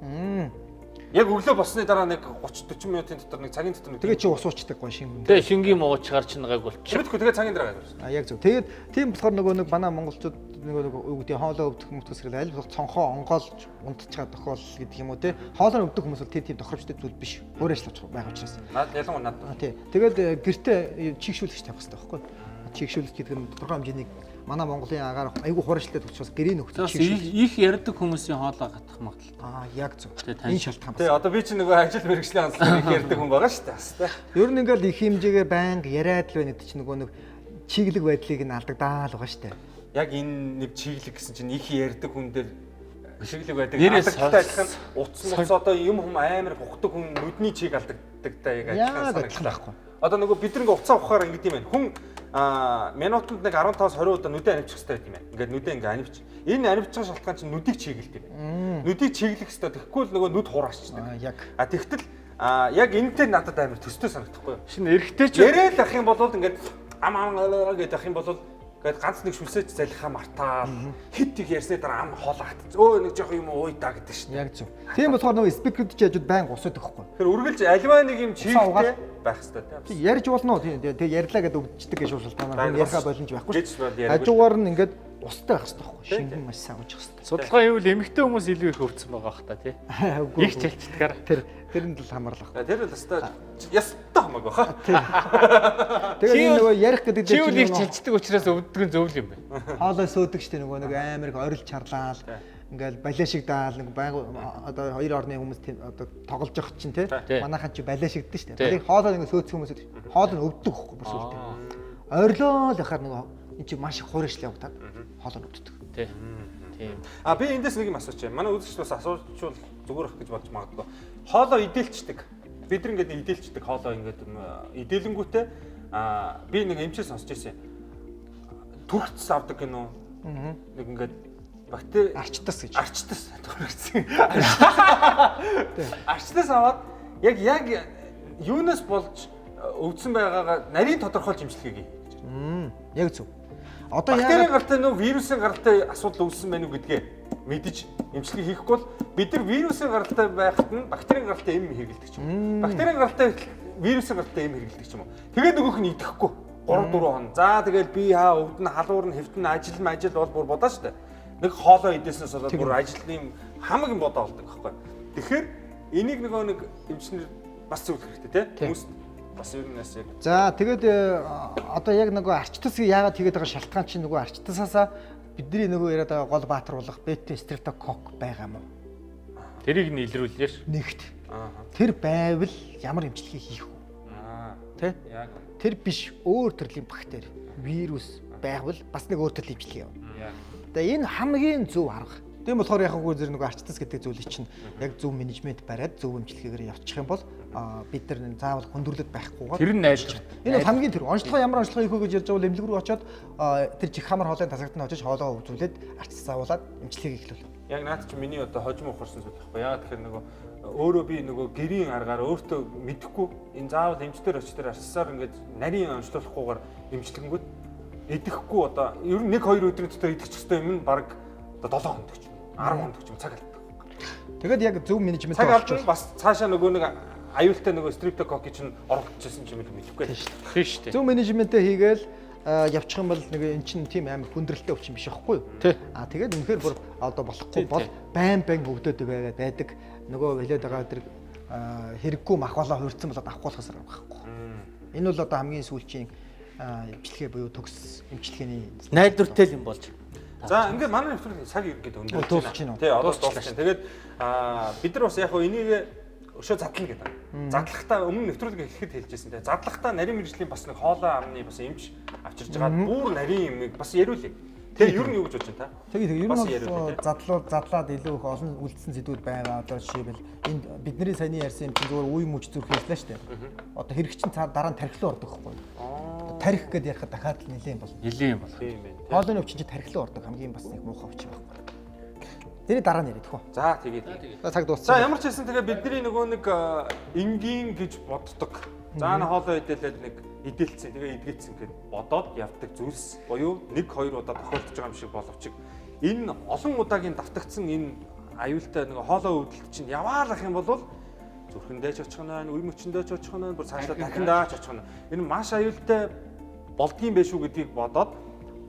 Яг өглөө босны дараа нэг 30 40 минутын дотор нэг цагийн дотор нэг тэгээ чи ус уучдаг гоо шингэн. Тэгээ шингийн уучгаар чинь гайг болчих. Мэдгүй тэгээ цагийн дараа гайг болчихсон. А яг зөв. Тэгээд тийм болохоор нөгөө нэг манай монголчууд нөгөө нэг юу гэдэг хоолой өвдөх хүмүүсрэл аль болох цонхоо онгоолж унтчих тохиолдол гэдэг юм уу те. Хоолой өвдөх хүмүүс бол тэр тийм тохиромжтой зүйл биш. Өөр ажиллаж байгаа учраас. Наад ялангуяа над. Тий. Тэгээд гэртээ чигшүүлэгч тавих хэрэгтэй байхгүй. Чигшүүлэгч гэдэг нь тодорхой хэмжээний манай Монголын агаар айгүй хуурайшилтай учраас гэрийн нөхцөл чигшүүлэх. Их ярьдаг хүмүүсийн хоолой гатах магадлал. Аа яг зөв. Энэ шалтгаан бас. Тий одоо би чинь нөгөө ажил мэргэжлийн онцлог их ярьдаг хүн байгаа шүү дээ бас тий. Ер нь ингээл их хэмжээгээр байнга яриад л байна гэдэг чинь нөгөө нэг чиглэг байдлыг нь алдагдаал байгаа шүү дээ. Яг энэ нэг чиглэг гэсэн чинь их ярьдаг хүн дээр чиглэг байдаг. Алдагдaltaй адилхан утас муц одоо юм хүм амар ухдаг хүн нүдний чиг алдагдагтай яг адилхан санагдах байхгүй. Одоо нөгөө бид нэг уцаа ухахаар ингэдэм юм байна. Хүн минутанд нэг 15-аас 20 удаа нүдээ анивчих хэрэгтэй байт юм байна. Ингээд нүдээ ингээ анивч. Энэ анивчих шалтгаан чинь нүдийг чиглэдэг юм байна. Нүдийг чиглэх хэрэгтэй. Тэгэхгүй л нөгөө нүд хураашчдаг. Яг. А тэгтэл яг энэтэй надад амар төстэй санагдахгүй юу? Шинэ эрэгтэй ч яриад ах юм бол ингээд ам ам гэдэг ах юм бол Ингээд ганц нэг шүлсэж залхиа мартаал хит их ярьсны дараа ам хоол хатц. Өө нэг жоох юм ууй да гэдэг шин. Яг зөв. Тийм болохоор нөгөө спикерүүд чи яжууд байн ус өгдөг байхгүй. Тэгэхээр үргэлж альва нэг юм угаал. чийгтэй байх хэрэгтэй тийм. Тий ярьж болно уу? Тийм тэгээ ярьлаа гэдээ өвдчихдэг гэж шалтгаанаар хүн яриха боломж байхгүй Гэж шүү. бол яриаг. Хажуугаар нь ингээд устай байх хэрэгтэй байхгүй. Шингэн маш сайн ууж хэрэгтэй. Судалгаа хийвэл эмэгтэй хүмүүс илүү их өвдсөн байгаа бах та тий. Үгүй. Их чалчдгаар. Тэр тэрэнд л хамаарлах. Тэр л өстой ястаа хамаагүй хаа. Тэгээ энэ нөгөө ярих гэдэг Чи дээр үл их нөгөө чалчдаг учраас өвддөг нь зөв л юм байна. хоолой сөөдөг штэ нөгөө нэг амар их орил чарлаал ингээл балиа шиг даал нэг байг одоо хоёр орны хүмүүс тийм одоо тоглож явах чинь те Тий. манайхан чи балиа шигдэн штэ. Тий. Балиг хоолой ингээ сөөцөх хүмүүс хоол нь өвддөг хөхгүй бүр сүлдээ. Орилоо л яхаар нөгөө эн чи маш их хуурайшл явагдаад хоолой нь өвддөг. Тий. Тийм. А би эндээс нэг юм асууч юм. Манай үзэгч бас асуучвал зүгээр ах гэж бодож магадгүй. Хоолоо идэлчдэг. Бид нар ингээд идэлчдэг хоолоо ингээд идэлэнгүүтээ а би нэг эмчээ сонсч ирсэн. Түрхц авдаг гэнэ үү? Нэг ингээд бактери Арчтас гэж. арчтас түрхцэн. Арчтас аваад яг яг юунаас болж өвдсөн байгаагаа нарийн тодорхойлж имчилгээг хий гэж. Яг зөв. Одоо Бактерийн яагаад гаралтай нөө вирусын гаралтай асуудал үүссэн байна уу гэдгээ мэдэж эмчилгээ хийхгүй бол бид нар вирусын гаралтай байхад нь бактерийн гаралтай эм хэрэглэдэг ч юм уу. Бактерийн гаралтай вирусын гаралтай эм хэрэглэдэг ч юм уу. Тэгээд нөгөөх нь идэхгүй 3 4 хоног. За тэгэл би хаа өвдөн халуур нь хэвтэн ажил мажил бол бүр бодоо штэ. Нэг хоолоо идээснээс болоод бүр ажлын хамаг юм бодоо болдог байхгүй. Тэгэхээр энийг нөгөө нэг эмчнэр бас зөвлөх хэрэгтэй те. Хүмүүст бас ер нь бас яг За тэгээд одоо яг нөгөө арчтас яагаад хийгээд байгаа шалтгаан чинь нөгөө арчтасаасаа бидний нөгөө яриад байгаа гол баатар болох бета стрептококк байгаа юм уу? Тэрийг нь илрүүллээ ш. Нэгт. Аа. Тэр байвал ямар эмчилгээ хийх вэ? Аа. Тэ? Яг Тэр биш өөр төрлийн бактери, вирус байвал бас нэг өөр төрлийн эмчилгээ явна. яг Тэгээ энэ хамгийн зөв арга. Тийм болохоор яг үгүй зэрэг нөгөө арчтас гэдэг зүйлийг чинь яг зөв менежмент бариад зөв эмчилгээгээр явчих юм бол бид нар заавал хүндрэлд байхгүйгээр Тэр нь найдвар. Энэ бол хамгийн тэр онцлогоо ямар онцлогоо хийх вэ гэж ярьж байгаа бол эмнэлэг рүү очиод тэр чих хамар хоолойн тасагтанд очиж хоолоо өвзүүлээд арчтас заавуулаад эмчилгээг эхлүүл. Яг наад чи миний одоо хожим ухарсан зүйл байхгүй. Яагаад тэгэхээр нөгөө өөрөө би нөгөө гэрийн аргаар өөртөө мэдэхгүй энэ заавал эмчтэр очиж тэр арчсаар ингээд нарийн онцлуулахгүйгээр эмчлэнгүүт идэхгүй одоо ер нь 1 2 өдрийн дотор идэх ёстой юм нь баг одоо 7 хоног ч юм 10 хоног ч юм цаг алддаг. Тэгээд яг зөв менежмент Цаг алдна бас цаашаа нөгөө нэг аюултай нөгөө стрептококки чинь оролцчихсон юм л мэдэхгүй. Тийм шүү дээ. Зөв менежментээ хийгээл явчих юм бол нэг эн чинь тийм амар хүндрэлтэй өвчин биш байхгүй юу? Тий. А тэгээд үнэхээр бүр одоо болохгүй Тий, бол тий. байн байн өвдөд байгаад байдаг. Нөгөө хэлээд байгаа тэр хэрэггүй махбалаа хуурцсан болоод авахгүй болохоос арга байхгүй. Энэ бол одоо хамгийн сүүлчийн эмчилгээ буюу төгс эмчилгээний Найдвартай л юм болж. За ингээд манай нэвтрүүлэг цаг ингээд өндөрлөж Дуусч байна уу? Тий, одоо дуусч байна. Тэгээд бид нар бас яг хөө энийг өшөө задлана гэдэг. Задлахдаа өмнө нэвтрүүлэг эхлэхэд хэлжсэн те. Задлахдаа нарийн мэргэжлийн бас нэг хоолой амны бас эмч авчирж байгаа бүр нарийн юмыг бас яриулъя. Тэ ер нь юу гэж бодож байна та? Тэгээ тэгээ ер нь Бас бол яриулъя, тий. задлуу задлаад илүү их олон үлдсэн сэдвүүд байгаа. Одоо жишээлбэл энд бидний саяны ярьсан юм чинь зүгээр үе мөч зүрх ярьлаа шүү дээ. Одоо хэрэг чинь дараа нь тархилуу ордог байхгүй юу? Тарих гэдээ ярихад дахиад л нэлээд юм болно. Нилийн юм болох. Тийм байна. Тий. Хоолойны өвчин чинь тархилуу ордог хамгийн бас нэг муухай өвчин байхгүй. Тэрний дараа нь яриад хөө. За тэгээд. За цаг дууссан. За ямар ч хэлсэн тэгээ бидний нөгөө нэг энгийн гэж боддог. За нэг хоолой идэлээд нэг идэлцэн тэгээ идгээцэн гэд бодоод явдаг зүйлс буюу 1 2 удаа тохиолдож байгаа юм шиг боловч энэ олон удаагийн давтагдсан энэ аюултай нэг хоолой өвдөлт чинь яваалах юм бол зүрхэндээ ч очих нь байна, үе мөчөндөө ч очих нь байна, бүр цаашдаа дахиндаа ч очих нь. Энэ маш аюултай болдгийм байх шүү гэдгийг бодоод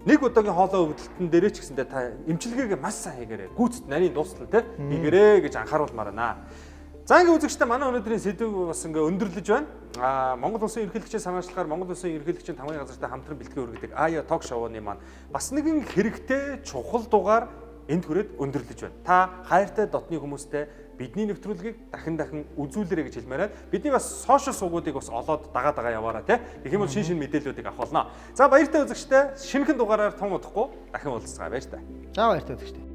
нэг удаагийн хоолой өвдөлтөн дээрээ ч гэсэндээ та эмчилгээгээ маш сайн хийгээрэй. Гүйцэд нарийн дуустал те хийгээрэй гэж анхааруулмаар байна. За ингээ үзэгчдээ манай өнөөдрийн сэдэв бас ингээ өндөрлөж байна. Монгол Улсын ерөнхийлөгчийн санаачлалгаар Монгол Улсын ерөнхийлөгчийн тамгын газартай хамтран бэлтгэн өргөдөг АЯ ток шоуны маань бас нэгэн хэрэгтэй чухал дугаар энд хүрээд өндөрлөж байна. Та хайртай дотны хүмүүстэй бидний нэвтрүүлгийг дахин дахин үзүүлээрэй гэж хэлмээр байна. Бидний бас сошиал сувгуудыг бас олоод дагаа дагаа яваарай те. Тэгэх юм бол шин шин мэдээллүүдийг авах болно. За баяртай үзэгчдээ шинэхэн дугаараар тун удахгүй дахин уулзцгаая баяр та. За баяртай үзэгчдээ.